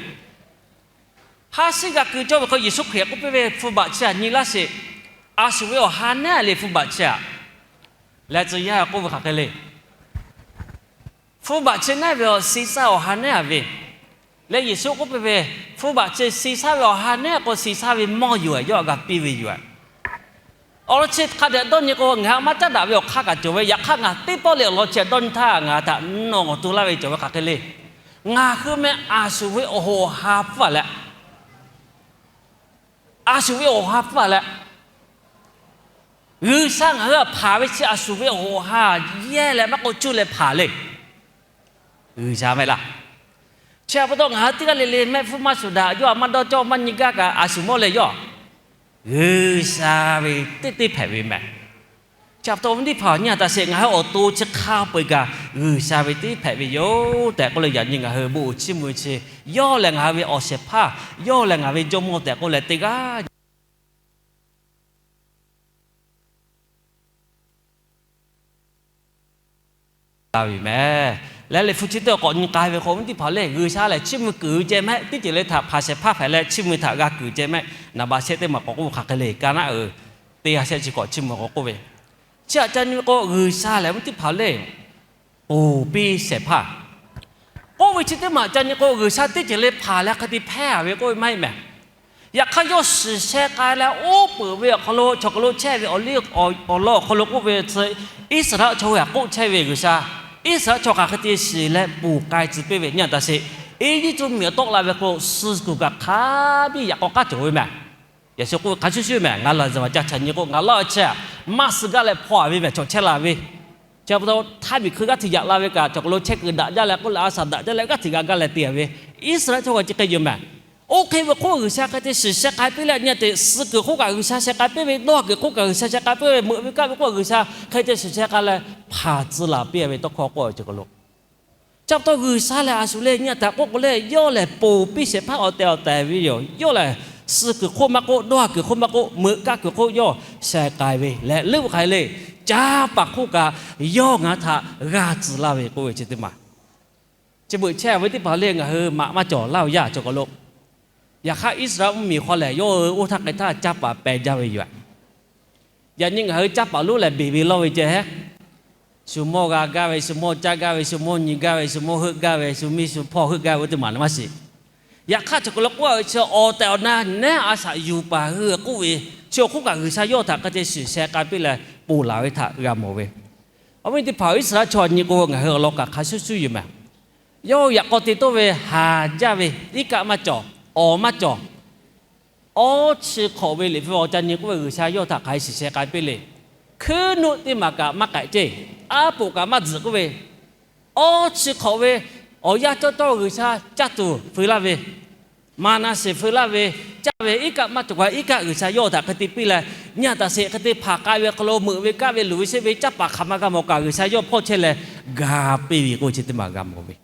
Hpaˇ shiˉ g'a keu cawˇ ve hk'aw Yeˍsuˆ Hkriꞈ k'oˆ piˇ ve, hpu baꞈ chi aꞈ nyi laˇ sheˍ. A shu ve awˬ ha nehˉ le hpu baꞈ chi aꞈ. Leh tcuh yaˇ k'oˆ ve hk'aˬ hk'e le. Hpu baꞈ chi nehˉ ve awˬ Siˍsaˇ awˬ ha nehˉ a ve. Leh Yeˍsuˆ k'oˆ piˇ ve, hpu baꞈ chi Siˍsaˇ ve awˬ ha nehˉ k'o Siˍsaˇ ve mawˇ yoˬ, yawˇ aꞈ g'a piˇ ve yoˬ. Awˬ lawn chi hk'a dehꞈ dawˇ nyi k'o, ngaˬ hui maˇ caˉ daꞈ ve awˬ hk'aˇ kaꞈ cawˬ ve. Yaꞈ hk'aˇ ngaˬ teˇ pawˆ le awˬ lawn chi dawˇ nyi htaˇ ngaˬ htaꞈ nawˬ awˬ to laˇ ve cawˬ ve hk'aˬ hk'e le. Ngaˬ hui meh a shu ve awˬ hoꞈ awˬ ha hpfuhˇ a leh, a shu ve awˬ ha hpfuhˇ a leh, G'uiˬsha ngaˬ hui hpanˍ ve chi a shu ve awˬ hoꞈ awˬ ha yehˇ leh maˇ k'oˆ cuˇ leh hpanˍ le. G'uiˬsha meh laˇ. Chi pa taw ngaˬ hui teˇ g'aˇ le le mehˆ hpfuhˇ maˇ shuˍ daꞈ, yawˇ aꞈ maˇ dawˇ cawˇ maˇ nyi gaˇ kaꞈ a shu mawˇ leh yawˇ G'uiˬsha ve teˇ teˇ hpehꞈ ve meh. Chi pa taw awˬ viˉ teˇ hpaˍ, nyi a taꞈ sheˍ, ngaˬ hui awˬ to chi hk'a peu-eˬ kaꞈ G'uiˬsha ve teˇ hpehꞈ ve yoˬ tehꞈ k'oˆ leh, yaꞈ nyi ngaˬ hui bon uiˍ chiˇ mvuh ve chi, yawˇ lehˬ ngaˬ hui ve awˬ shehˍ hpaˇ, yawˇ lehˬ ngaˬ ve Jawˇmawˇ tehꞈ k'oˆ leh teˇ g'aˇ a ve meh. Leh Liꞈ hpu chi teˇ k'awꞈ nyi k'ai ve k'o, awˬ viˉ teˇ hpaˍ le, G'uiˬsha lehˬ chiˇ mvuh kuiˬ ve ceh mehˆ, teˇ ceuˬ le htaꞈ hpanˍ shehˍ hpaˇ hpehꞈ leh chiˇ mvuh htaꞈ g'a kuiˬ ceh mehˆ. Naˍ baꞈ shehˆ teˇ maˬ k'awꞈ k'oˆ ve hk'aˬ hk'e le, ka naˉ uiˍ teˇ g'aˇ shehˆ chi k'awꞈ chiˇ mvuh k'awꞈ k'oˆ ve, chi aꞈ ca nyi ve k'o, G'uiˬsha lehˬ awˬ viˉ teˇ hpaˍ le, ponˬ piˇ shehˍ hpaˇ k'oˆ ve chi teˇ maˬ ca nyi k'o, G'uiˬsha teˇ ceuˬ le hpanˍ leh hk'e te hpehˇ a ve k'oˆ ve maˇ heˆ mehˍ. Yaꞈ hk'aˇ yawˇ shiˍ sheh k'ai leh oˉ peunˍ ve awˬ hk'aw lo, chaw hk'aw lo chehˇ ve awˬ liˇ awˬ lawn awˬ hk'aw lo k'oˆ ve chi, Iˉsaˍreˍlaˆ chaw hui aꞈ k'oˆ chehˇ ve G'uiˬsha, Iˉsaˍreˍlaˆ chaw hk'aˬ hk'e te shiˍ leh ponˬ k'ai tcuh piˇ ve nyi a taꞈ sheˍ. Eˇjiˇtuꞈ mvuhˇmiˬ awˬ tawˆ la ve k'o, suh kuˬ kaꞈ hk'a biˇ yaꞈ k'aw k'aˉ cawˬ ve mehˍ. Yaꞈ shu k'oˆ ve, hk'a shuˍ shuˍ mehˍ, ngaˬ laˬ zuhˬ maˬ ca chaꞈ nyi k'o, ngaˬ laˇ a chehˇ a, maˇ suh gaˇ leh hpaw a ve mehˍ, chaw chehˇ la ve. Chi pa taw htaˇ miˬ hkui g'aˇ hteꞈ yaꞈ la ve kaꞈ, chaw hk'aw lo chehˇ kuiˬ daꞈ jaˇ leh k'oˆ leh a shaꞈ daꞈ jaˇ leh g'aˇ hteꞈ g'a gaˇ leh te a ve, Iˉsaˍreˍlaˆ chaw g'aꞈ chi hk'e yoˬ mehˍ. Oˇ hk'e ve hk'oˆ G'uiˬsha hk'e te shiˍ sheh k'ai piˇ leh nyi a teꞈ, suh kuiˬ hk'oˆ kaꞈ G'uiˬsha sheh k'ai piˇ ve, dawˇ kuiˬ hk'oˆ kaꞈ G'uiˬsha sheh k'ai piˇ ve, meuꞈ ve kaˇ ve hk'oˆ G'uiˬsha hk'e te shiˍ sheh k'ai leh hpanˍ tcuh laˬ piˇ a ve tawˇ hkawˇ k'oˆ ve chi hk'aw lo, chi pa taw G'uiˬsha lehˬ a shu le nyi a taꞈ k'oˆ k'o leh, yawˇ lehˬ ponˬ piˇ shehˍ hpaˇ awˬ tehˬ awˬ tehˬ ve yoˬ. Yawˇ lehˬ suh kuiˬ hk'oˆ maˇ k'oˆ, dawˇ kuiˬ hk'oˆ maˇ k'oˆ, meuꞈ kaˇ kuiˬ hk'oˆ yawˇ sheh k'ai ve leh, leuˆ hk'aˬ hk'e le, caˇ paˍ hk'oˆ kaꞈ yawˇ ngaˬ htaꞈ g'a tcuh laˇ ve k'oˆ ve chi teˇ maˬ. Chi beuꞈ chehˇ ve teˇ hpaˍ le, ngaˬ hui maꞈ maˇ cawˬ laˇ oˬ yaˇ cawˬ k'aw lo, yaꞈ hk'aˇ Iˉsaˍreˍlaˆ mvuhˇmiˬ hk'aw lehˬ yawˇ hui oˇ htaˇ hk'e htaˇ caˇ paˍ peh jaˇ ve yoˬ. Yaꞈ nyi ngaˬ hui caˇ paˍ lonˉ lehˬ beˬ ve lawˇ ve ceh heˉ. Shu mawˇ g'a gaˇ ve, shu mawˇ caˇ gaˇ ve, shu mawˇ nyi gaˇ ve, shu mawˇ heuˆ gaˇ ve, shu miˇ shu hpawˇ heuˆ gaˇ ve oˇ teˇ maˬ na maˇ shiˍ. Yaꞈ hk'aˇ chaw hk'aw lo k'oˆ a ve chi awˬ tehˬ awˬ na neˉ a shaꞈ yuˬ paˍ hui k'oˆ ve, chi awˬ hk'oˆ kaꞈ G'uiˬsha yawˇ htaꞈ hk'e te shiˍ sheh k'ai piˇ leh ponˬ laˬ ve htaꞈ g'a mawˬ ve. Awˬ viˉ teˇ hpaˍ, Iˉsaˍreˍlaˆ chaw nyi k'o, ngaˬ hui awˬ lawn kaꞈ hk'a shuˍ shuˍ yoˬ mehˬ. Yawˇ yaꞈ k'aw te tawˆ ve haˍ jaˇ ve, iˉ kaˆ maˇ cawˬ, awˬ maˇ cawˬ. Awˇ chi hk'awꞈ ve Liꞈ hpu awˬ ca nyi k'oˆ ve, G'uiˬsha yawˇ htaꞈ hk'aˬ hk'e shiˍ sheh k'ai piˇ le. Hkuiˉ nuˆ teˇ maˬ kaꞈ maˇ k'ai ceˇ, aˉ poꞈ kaꞈ maˇ tzuhꞈ k'oˆ ve, awˇ chi hk'awꞈ ve awˬ yanˇ cawˇ cawˇ G'uiˬsha caˇ tuˬ feu laˇ ve, Maˍnaˍseˍ feu laˇ ve, caˇ ve iˉ kaˆ maˇ cawˬ kaꞈ, iˉ kaˆ G'uiˬsha yawˇ htaꞈ hk'e te piˇ leh, nyi a taˍ sheˍ hk'e te hpanˍ k'ai ve hk'aw lo meuꞈ ve kaˆ ve luˬ ve sheˆ ve caˇ paˍ hk'aˬ ma g'a mawˬ kaꞈ, G'uiˬsha yawˇ hpawˇ chehˇ leh ga piˇ ve k'oˆ chi teˇ maˬ g'a mawˬ ve.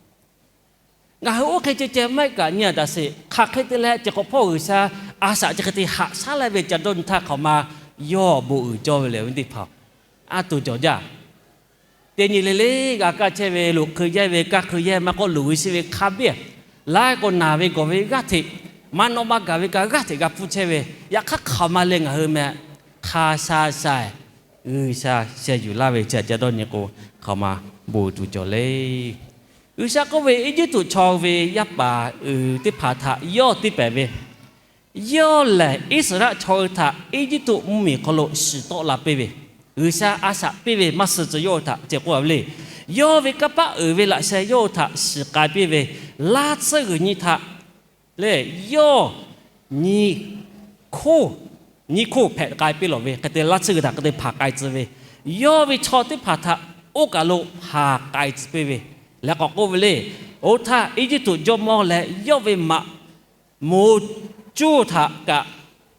Ngaˬ hui oˇ hk'e ceh ceh maˇ heˆ kaꞈ, nyi a taˍ sheˍ hk'aˬ hk'e te leh, chi hk'awꞈ hpawˇ G'uiˬsha a shaꞈ chi hk'e te haꞈ shaˉ laˇ ve ca dawˇ nyi htaˇ hk'aˬ ma yawˇ bon uiˍ cawˇ ve le, awˬ viˉ teˇ hpaˍ. A tuˬ cawˬ jaˇ. Teˇ nyi le le g'a kaˇ chehˇ ve, loꞈ hk'eun yehˇ ve, kaˇ hk'eun yehˇ, maˇ k'oˆ luˬ ve sheˆ ve hk'a biˇ, laiˉ k'o naˬ ve gawˬ ve g'aˇ hteꞈ, maˇ nawˆ maˇ gaˬ ve kaꞈ g'aˇ hteꞈ g'a pfuhˇ chehˇ ve, yaꞈ hk'aˇ hk'aˬ ma leh ngaˬ hui meh hk'a sha sha G'uiˬsha sheh yuˬ laˇ ve chi ca dawˇ nyi k'o, hk'aˬ ma bon tuˬ cawˬ le. G'uiˬsha k'oˆ ve, Eˇjiˇtuꞈ chaw ve yaˇ paˍ uiˍ teˇ hpaˍ htaꞈ yawˇ tiˇ pehˍ ve, yawˇ lehˬ Iˉsaˍreˍlaˆ chaw hui htaꞈ Eˇjiˇtuꞈ mvuhˇmiˬ hk'aw lo shiˍ tawˆ la piˇ ve, G'uiˬsha a shaꞈ piˇ ve maˇ suh tcuh yawˇ hui htaꞈ ceh k'oˆ a ve le. Yawˇ ve kanˇ paˆ uiˍ ve laꞈ sheh yawˇ hui htaꞈ shiˍ k'ai piˇ ve, laˇ tsuhˇ g'uiˬ nyi htaꞈ lehˬ yawˇ nyi hkoˇ, nyi hkoˇ hpehꞈ k'ai piˇ lawˬ ve, hk'e te laˇ tsuhˇ g'uiˬ htaꞈ hk'e te hpanˍ k'ai tcuh ve, yawˇ ve chaw teˇ hpaˍ htaꞈ oˇ kaˬ lo haˍ k'ai tcuh piˇ ve, leh k'awꞈ k'oˆ ve le. Oˇ htaˇ Eˇjiˇtuꞈ jawˇmawˇ leh yawˇ ve maꞈ moˍ cuˇ htaꞈ kaꞈ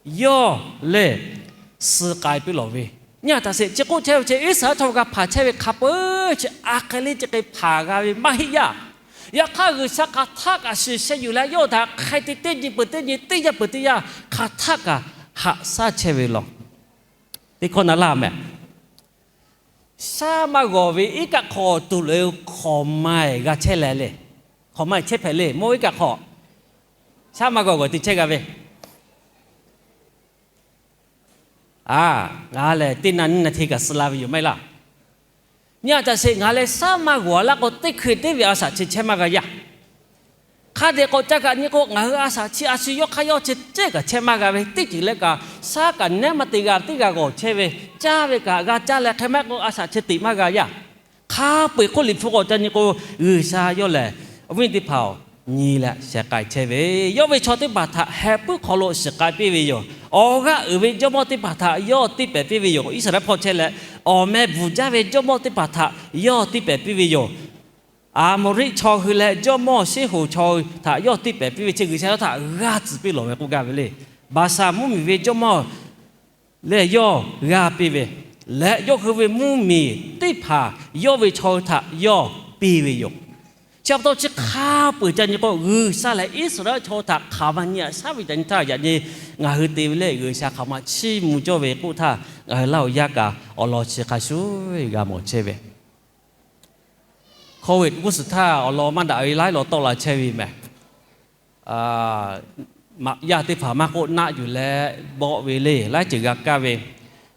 yawˇ lehˬ suh k'ai piˇ lawˬ ve. Nyi a taˍ sheˍ, chi k'oˆ chehˇ ve chi Iˉsaˍreˍlaˆ chaw g'a hpanˍ chehˇ ve hk'a peu-eˬ chi a hk'e le chi hk'e hpanˍ g'a ve maˇ heˆ yaˇ. Yaꞈ hk'aˇ G'uiˬsha hk'aˬ htaˆ kaꞈ shiˍ sheh yuˬ leh yawˇ htaꞈ hk'e te teˇ nyi peuˬ teˇ nyi, teˇ yanˇ peuˬ teˇ yanˇ hk'aˬ htaˆ kaꞈ haꞈ shaˉ chehˇ ve law. Teˇ hkawˇ na laˇ mehˬ. Shaˉ maˇ g'awˬ ve iˉ kaˆ hk'aw tuˬ loꞈ-e hk'awꞈ ma-eˬ g'a chehˇ leh le. Hk'awꞈ ma-eˬ chehˇ hpehꞈ le, mawˇ iˉ kaˆ hk'aw. Shaˉ maˇ g'awˬ g'awˬ te chehˇ g'a ve, a, ngaˬ lehˬ teˇ na nyiˇ na hteˇ kaꞈ suh la ve yoˬ maˇ heˆ laˇ. Nyi a taˍ sheˍ, ngaˬ lehˬ shaˉ maˇ g'awˬ laˇ k'o, teˇ hkui teˇ ve a shaꞈ chi chehˇ maˇ g'a yaˇ. Hk'a dehꞈ k'awꞈ ca kaꞈ nyi k'o, ngaˬ hui a shaꞈ chi a shu yawˇ hk'aˇ yawˇ chi cehˇ kaꞈ chehˇ maˇ g'a ve, teˇ ceuˬ leh kaꞈ shaˉ kaꞈ nehˉ maˇ te g'a, teˇ g'aˇ g'awˬ chehˇ ve, caˇ ve kaꞈ g'a caˇ leh hk'e maˇ k'o a shaꞈ chi teꞈ maˇ g'a yaˇ. Hk'a peu-eˬ hk'oˆ Liꞈ hpu k'awꞈ ca nyi k'o, G'uiˬsha yawˇ lehˬ awˬ viˉ teˇ hpaˍ-oˬ, nyi leh sheh k'ai chehˇ ve, yawˇ ve chaw teˇ hpaˍ htaꞈ heh puiˉ hk'aw lo shiˍ k'ai piˇ ve yoˬ. Awˬ g'aˇ uiˍ ve jawˇmawˇ teˇ hpaˍ htaꞈ yawˇ tiˇ pehˍ piˇ ve yoˬ. Iˉsaˍreˍlaˆ hpawˇ chehˇ leh, awˬ meh bvuhˬ jaˇ ve jawˇmawˇ teˇ hpaˍ htaꞈ yawˇ tiˇ pehˍ piˇ ve yoˬ. Aˍmoˍriˆ chaw hui leh jawˇmawˇ Siˉhoˍ chaw hui htaꞈ yawˇ tiˇ pehˍ piˇ ve chi G'uiˬsha yawˇ htaꞈ g'aˇ tcuh piˇ lawˬ ve k'oˆ gaˇ ve le. Baˍsaˍ mvuhˇmiˬ ve jawˇmawˇ lehˬ yawˇ g'aˇ piˇ ve, leh yawˇ hui ve mvuhˇmiˬ teˇ hpaˍ yawˇ ve chaw hui htaꞈ yawˇ piˇ ve yoˬ. Chi pa taw chi hk'a peu-eˬ ca nyi k'o, G'uiˬsha lehˬ Iˉsaˍreˍlaˆ chaw hui htaꞈ hk'aˬ ma nyi a shaˉ ve ca nyi htaˇ, yaꞈ nyi ngaˬ hui te ve lehˬ G'uiˬsha hk'aˬ ma chiˇ mvuh cawˇ ve k'oˆ htaˇ, ngaˬ hui Laˇhuˍ yaˇ kaꞈ awˬ lawn chi hk'a shuˍ g'a mawˬ chehˇ ve. Hkawˇ ve g'uˇ suhˍ htaˇ awˬ lawn maˇ daꞈ ve laiˉ lawn tawˆ la chehˇ ve mehˬ. Maꞈ yaˇ teˇ hpaˍ maˇ k'oˆ naˆ yuˬ leh bawˆ ve le, laiˉ ceuˬ g'a kaˇ ve.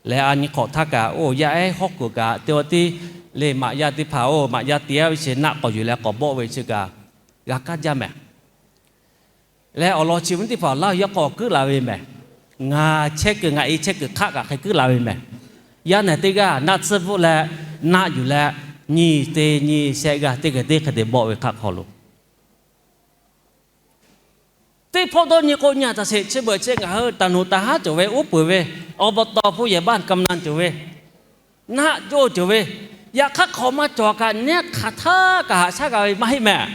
Leh a nyi hk'awꞈ htaˇ kaꞈ, oˇ yaˇ ehˉ hawˉ kuiˬ kaꞈ te a tiˉ le, maꞈ yaˇ teˇ hpaˍ oˇ maꞈ yaˇ te a ve chi naˆ k'awꞈ yuˬ leh k'awꞈ bawˆ ve chi kaꞈ g'a kaˇ jaˇ mehˬ. Leh awˬ lawn chi ve teˇ hpaˍ Laˇhuˍ yaˇ k'awꞈ kuiˉ la ve mehˬ. Ngaˬ chehˇ kuiˬ ngaˬ e chehˇ kuiˬ hk'aˆ kaꞈ hk'e kuiˉ la ve mehˬ. Yaˇ nehˬ teˇ g'aˇ naˆ tsuhˇ bvuhˆ leh naˆ yuˬ leh nyi te nyi shehˆ g'aˇ teˇ g'aˇ teˇ hk'e te bawˆ ve hk'aˆ hk'aw lo teˇ hpawˇ dawˇ nyi k'o, nyi a taˍ sheˍ, chi beuꞈ chi ngaˬ hui taˍ nuˬ taˍ haˉ cawˬ ve, uˉ peunˍ ve, awˬ pa taw hpu yehˬ baˆ kaˇ na cawˬ ve, naˆ cawˇ cawˬ ve, yaꞈ hk'aˇ hk'awꞈ ma cawˬ kaꞈ nehˉ hk'aˬ htaˇ kaꞈ haꞈ shaˉ g'a ve maˇ heˆ mehˬ.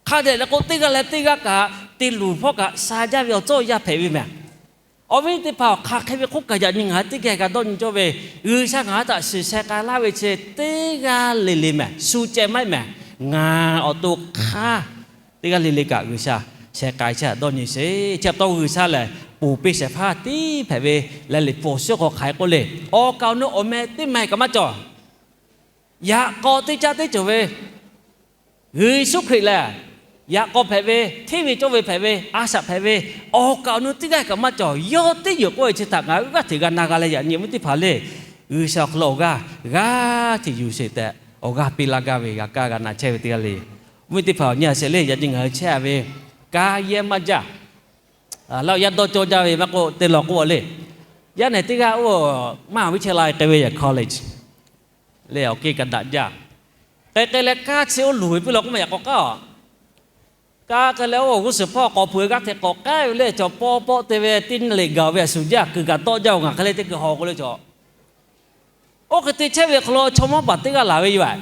Hk'a dehꞈ leh k'o, teˇ g'aˇ leh teˇ g'aˇ kaꞈ te luˬ hpawˇ kaꞈ sha jaˇ ve awˬ cawˇ yaˇ hpehꞈ ve mehˬ. Awˬ viˉ teˇ hpaˍ, hk'aˬ hk'e ve hk'oˆ kaꞈ yaꞈ nyi ngaˬ hui teˇ geh g'a dawˇ nyi cawˇ ve, G'uiˬsha ngaˬ hui htaꞈ shiˍ sheh k'ai laˇ ve chi teˇ g'aˇ le le mehˬ. Shu ceh maˇ heˆ mehˬ. Ngaˬ awˬ to hk'aˇ teˇ g'aˇ le le kaꞈ G'uiˬsha sheh k'ai chehˇ dawˇ nyi sheˍ. Chi pa taw G'uiˬsha lehˬ ponˬ piˇ shehˍ hpaˇ tiˉ hpehꞈ ve leh, Liꞈ hpu awˬ suhˉ hk'aw hk'aˬ hk'e k'oˆ le, awˬ kaˍ awˬ nu awˬ meh teˇ maˬ kaꞈ maˇ cawˬ. Yaꞈ k'aw teˇ caˇ teˇ cawˬ ve Yeˍsuˆ Hkriꞈ lehˬ, yaꞈ k'aw hpehꞈ ve, hteˇ ve cawˇ ve hpehꞈ ve, a shaꞈ hpehꞈ ve, awˬ kaˍ awˬ nu teˇ g'aˇ kaꞈ maˇ cawˬ. Yawˇ teˇ yeuˬ k'oˆ ve chi htaꞈ ngaˬ hui g'aˇ hteꞈ g'a na g'a leh, yaꞈ nyi awˬ viˉ teˇ hpaˍ le, G'uiˬsha awˬ hk'aw lo awˬ g'aˇ g'aˇ hteꞈ yuˬ sheˍ tehꞈ awˬ g'aˇ piˇ laˇ gaˇ ve g'a kaˇ g'a na chehˇ ve teˇ g'aˇ le. Awˬ viˉ teˇ hpaˍ awˬ nyi a sheˍ le, yaꞈ nyi ngaˬ hui chehˇ a ve kanˉ yehˇ maˇ jaˇ. Laˇ yaˇ dawˇ cawˇ jaˇ ve maˇ k'oˆ, te lawˬ k'oˆ a le. Yaˇ nehˬ teˇ g'aˇ oˇ maˇ viˉ chehˇ la k'ai ve yaꞈ college Leh awˬ kehˬ kaꞈ daꞈ jaˇ. K'ai k'ai leh kaˇ chi oˇ luˬ ve piˇ law k'oˆ ma yaꞈ k'aw k'aˉ a. Kaˇ k'ai leh oˇ g'uˇ suhˍ hpawˇ k'awꞈ hpu g'aˇ hteꞈ k'awꞈ k'aˉ ve le cawˬ pawˆ pawˆ te ve teˇ nyi le gaˬ ve a shu jaˇ kuiˬ kaꞈ tawˆ jaˇ-oˬ ngaˬ hk'e le teˇ kuiˬ haw k'oˆ le cawˬ. Oˇ hk'e te chehˇ ve hk'aw lo chaw mawˇ paˍ teˇ g'aˇ laˬ ve yoˬ.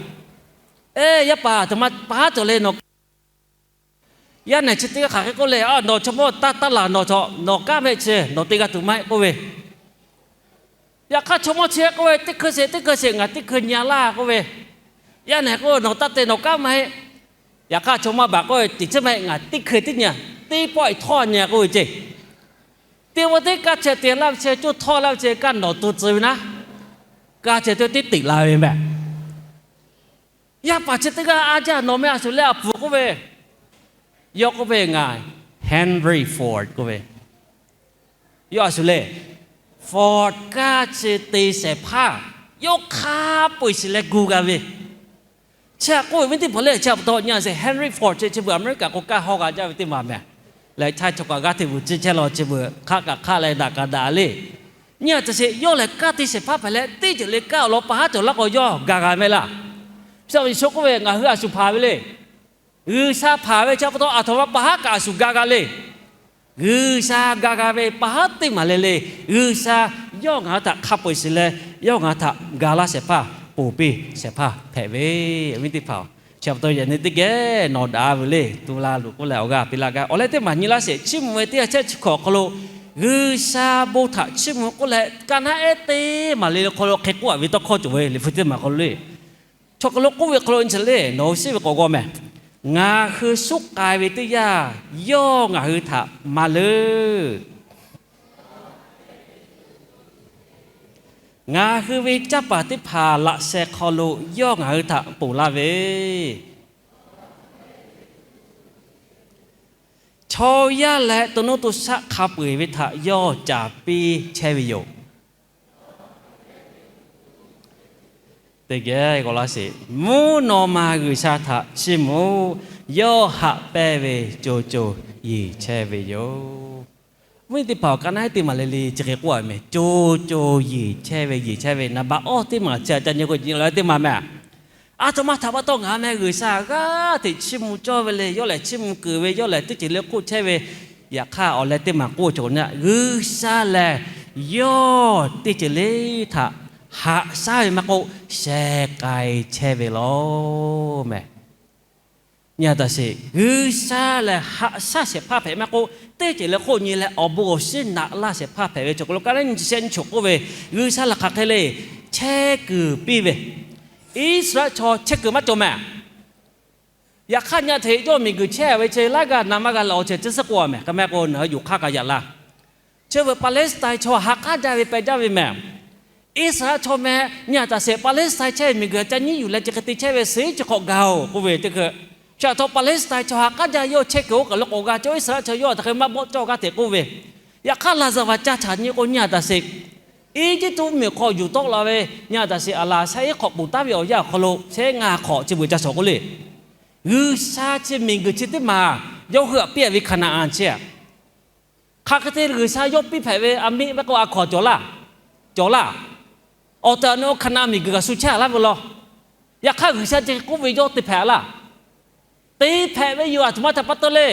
Eˇ, yaˇ paˍ, aˬ htoꞈ ma pa haˉ cawˬ le nawˬ. Yaˇ nehˬ chi teˇ g'aˇ hk'aˬ hk'e k'oˆ le, a, nawˬ chaw mawˇ taˇ taˇ laˬ nawˬ chaw, nawˬ kaˇ mehˆ chi nawˬ te g'a tuˬ maˇ heˆ k'oˆ ve. Yaꞈ hk'aˇ chaw mawˇ chi k'oˆ ve, teˇ hkui sheˍ teˇ hkui sheˍ ngaˬ teˇ hkui nyi laˇ k'oˆ ve. Yaˇ nehˬ k'oˆ ve, nawˬ taˇ te nawˬ kaˇ maˇ heˆ. Yaꞈ hk'aˇ chaw mawˇ baˬ k'oˆ ve, teˇ chi maˇ heˆ ngaˬ teˇ hkui teˇ nyi, teˇ pawˆ iˉ htawˇ nyi k'oˆ ve ceˇ. Teˇ pawˆ teˇ kaˇ chehˇ te laˇ ve chi, coˇ htawˇ laˇ ve chi kaˇ nawˬ to tcuh ve naˉ, kaˇ chehˇ te teˇ teꞈ la ve mehˍ. Yaˇ paˍ chi teˇ g'aˇ a jaˇ nawˬ meh a shu leh a pfuhˍ k'oˆ ve. Yawˇ k'oˆ ve ngaˬ Henry Ford k'oˆ ve. Yawˇ a shu leh Ford kaˇ chi te shehˍ hpaˇ yawˇ hk'a peu-eˬ shiˍ leh gu g'a ve. Chi htaꞈ k'oˆ ve viˉ teˇ hpaˍ lehˬ, chi pa taw nyi a sheˍ Henry Ford chi chi beuꞈ America k'o kaˇ hawˇ g'a jaˇ ve teˇ maˬ mehˍ. Leh chaˇ chaw kaꞈ g'aˇ hteꞈ bvuhˬ tcuh chehˇ law chi beuꞈ hk'aˆ kaꞈ hk'aˆ leh daꞈ kaꞈ daꞈ le. Nyi a taꞈ sheˍ, yawˇ lehˬ kaˇ te shehˍ hpaˇ hpehꞈ leh teˇ ceuˬ le kaˇ awˬ lawn pa haˉ cawˬ laˇ k'o yawˇ ga g'a mehˍ laˇ. Chi awˬ Yeˍsuˆ k'oˆ ve, ngaˬ hui a shu hpanˍ ve le. G'uiˬsha hpanˍ ve chi pa taw aˬ htoꞈ ma pa haˉ kaꞈ a shu ga g'a le. G'uiˬsha ga g'a ve pa haˉ teˇ maˬ le le. G'uiˬsha yawˇ ngaˬ hui htaꞈ hk'a peu-eˬ shiˍ leh, yawˇ ngaˬ hui htaꞈ ga laˇ shehˍ hpaˇ, ponˬ piˇ shehˍ hpaˇ hpehꞈ ve, awˬ viˉ teˇ hpaˍ-oˬ. Chi pa taw yaꞈ nyi teˇ geh nawˬ daꞈ ve le. Tu la luˬ k'oˆ leh awˬ g'aˇ piˇ laˇ gaˇ. Awˬ leh teˇ maˬ nyi laˇ sheˍ, Chiˇ mvuh ve teˇ ha chehˇ chi hkawꞈ awˬ hk'aw lo G'uiˬsha bon htaꞈ chiˇ mvuh k'oˆ leh, ka naˉ ehˉ teˇ maˬ le le hk'aw lo hk'e k'oˆ a ve tawˇ hkawˇ cawˬ ve, Liꞈ hpu teˇ maˬ hk'aw lo le. Chaw hk'aw lo k'oˆ ve hk'aw lo nyi chi le, nawˬ hui shiˉ ve k'awꞈ g'aw mehˍ. Ngaˬ hui suhˉ k'ai ve teˇ yanˇ, yawˇ ngaˬ hui htaꞈ maˇ leuˉ. Ngaˬ hui ve canˇ paˍ teˇ hpaˍ laꞈ sheh hk'aw lo yawˇ ngaˬ hui htaꞈ ponˬ laˇ ve, chaw yaˇ leh to nuˇ to shaˆ hk'a peu-eˬ ve htaꞈ yawˇ caˍ piˇ chehˇ ve yoˬ. Teˇ geh g'aw laˇ sheˍ. Mvuhˇ naw ma G'uiˬsha htaꞈ chiˇ mvuh. Yawˇ haꞈ pehnˇ ve co co yeˬ chehˇ ve yoˬ. Mvuhˇ teˇ hpaˍ awˬ ka naˉ teˇ maˬ le le chi hk'e k'oˆ a mehˍ. Co co yeˬ chehˇ ve, yeˬ chehˇ ve naˍ baꞈ awˇ teˇ maˬ chi aꞈ ca nyi k'o nyi la teˇ maˬ mehˍ. Aˬ htoꞈ ma htaꞈ pa taw ngaˬ meh G'uiˬsha g'aˇ hteꞈ chiˇ mvuh cawˇ ve le. Yawˇ lehˬ chiˇ mvuh kuiˬ ve, yawˇ lehˬ teˇ ceuˬ le hk'oˆ chehˇ ve. Yaꞈ hk'aˇ awˬ leh teˇ maˬ k'oˆ cawˬ na, G'uiˬsha lehˬ yawˇ teˇ ceuˬ le htaꞈ haꞈ shaˉ ve maˇ k'oˆ, sheh k'ai chehˇ ve law mehˍ. Nyi a taꞈ sheˍ, G'uiˬsha lehˬ haꞈ shaˉ shehˍ hpaˇ hpehꞈ maˇ k'oˆ, teˇ ceuˬ le hk'oˆ nyi leh awˬ bon awˬ shinˉ naꞈ laˇ shehˍ hpaˇ hpehꞈ ve. Chaw hk'aw lo ka naˉ nyi chi shehˆ nyi choˬ k'oˆ ve, G'uiˬsha lehˬ hk'aˬ hk'e le chehˇ kuiˬ piˇ ve. Iˉsaˍreˍlaˆ chaw chehˇ kuiˬ maˇ cawˬ mehˍ. Yaꞈ hk'aˇ nyi a hteꞈ yawˇ miˬguiˬ chehˇ ve chi laiˉ g'aˇ na maˇ g'a leh awˬ ceuˬ chi suhˉ k'oˆ a mehˍ. K'ai mehˆ k'o nawˬ hui yoˬ hk'aˇ kaꞈ yaꞈ la. Chi beuꞈ Paˍlestine chaw ha k'aˉ jaˇ ve peh jaˇ ve mehˍ. Iˉsaˍreˍlaˆ chaw meh nyi a taꞈ sheˍ, Paˍlestine chehˇ ve miˬguiˬ ca nyiˉ yuˬ leh chi hk'e te chehˇ ve suhˉ chi hk'awꞈ gaˬ-oˬ k'oˆ ve teˇ hkui, chi a htaꞈ Paˍlestine chaw ha k'aˉ jaˇ yawˇ chehˇ kuiˬ oˇ kaˬ lo k'awꞈ g'a cawˇ, Iˉsaˍreˍlaˆ chaw yawˇ a htaꞈ hk'e maˇ bawˆ cawˇ g'aˇ hteꞈ k'oˆ ve. Yaꞈ hk'aˇ laˍzaˍvaˍ ca chaꞈ nyi k'o nyi a taꞈ sheˍ, Eˇjiˇtuꞈ mvuhˇmiˬ hk'aw yuˬ tawˆ la ve nyi a taꞈ sheˍ, aˬ laˬ sha iˉ hk'awꞈ ponˬ taˉ ve awˬ yanˇ awˬ hk'aw lo shehˆ ngaˇ hk'awꞈ chi beuꞈ ca shawˍ k'oˆ le. G'uiˬsha chi miˬguiˬ chi teˇ maˬ yawˇ hui htaꞈ piˇ a ve Hkaˍnanˍ a chi a, hk'aˬ hk'e te G'uiˬsha yawˇ piˇ hpehꞈ ve a miˆ maˇ k'oˆ a hkawnˍ cawˬ laˇ, cawˬ laˇ. Awˬ tehˬ awˬ na Hkaˍnanˍ miˬguiˬ kaꞈ shu chehˇ a laˇ ve law. Yaꞈ hk'aˇ G'uiˬsha chi hk'e k'oˆ ve yawˇ te hpehꞈ a laˇ. Te hpehꞈ ve yoˬ. Aˬ htoꞈ ma htaꞈ pa taw le.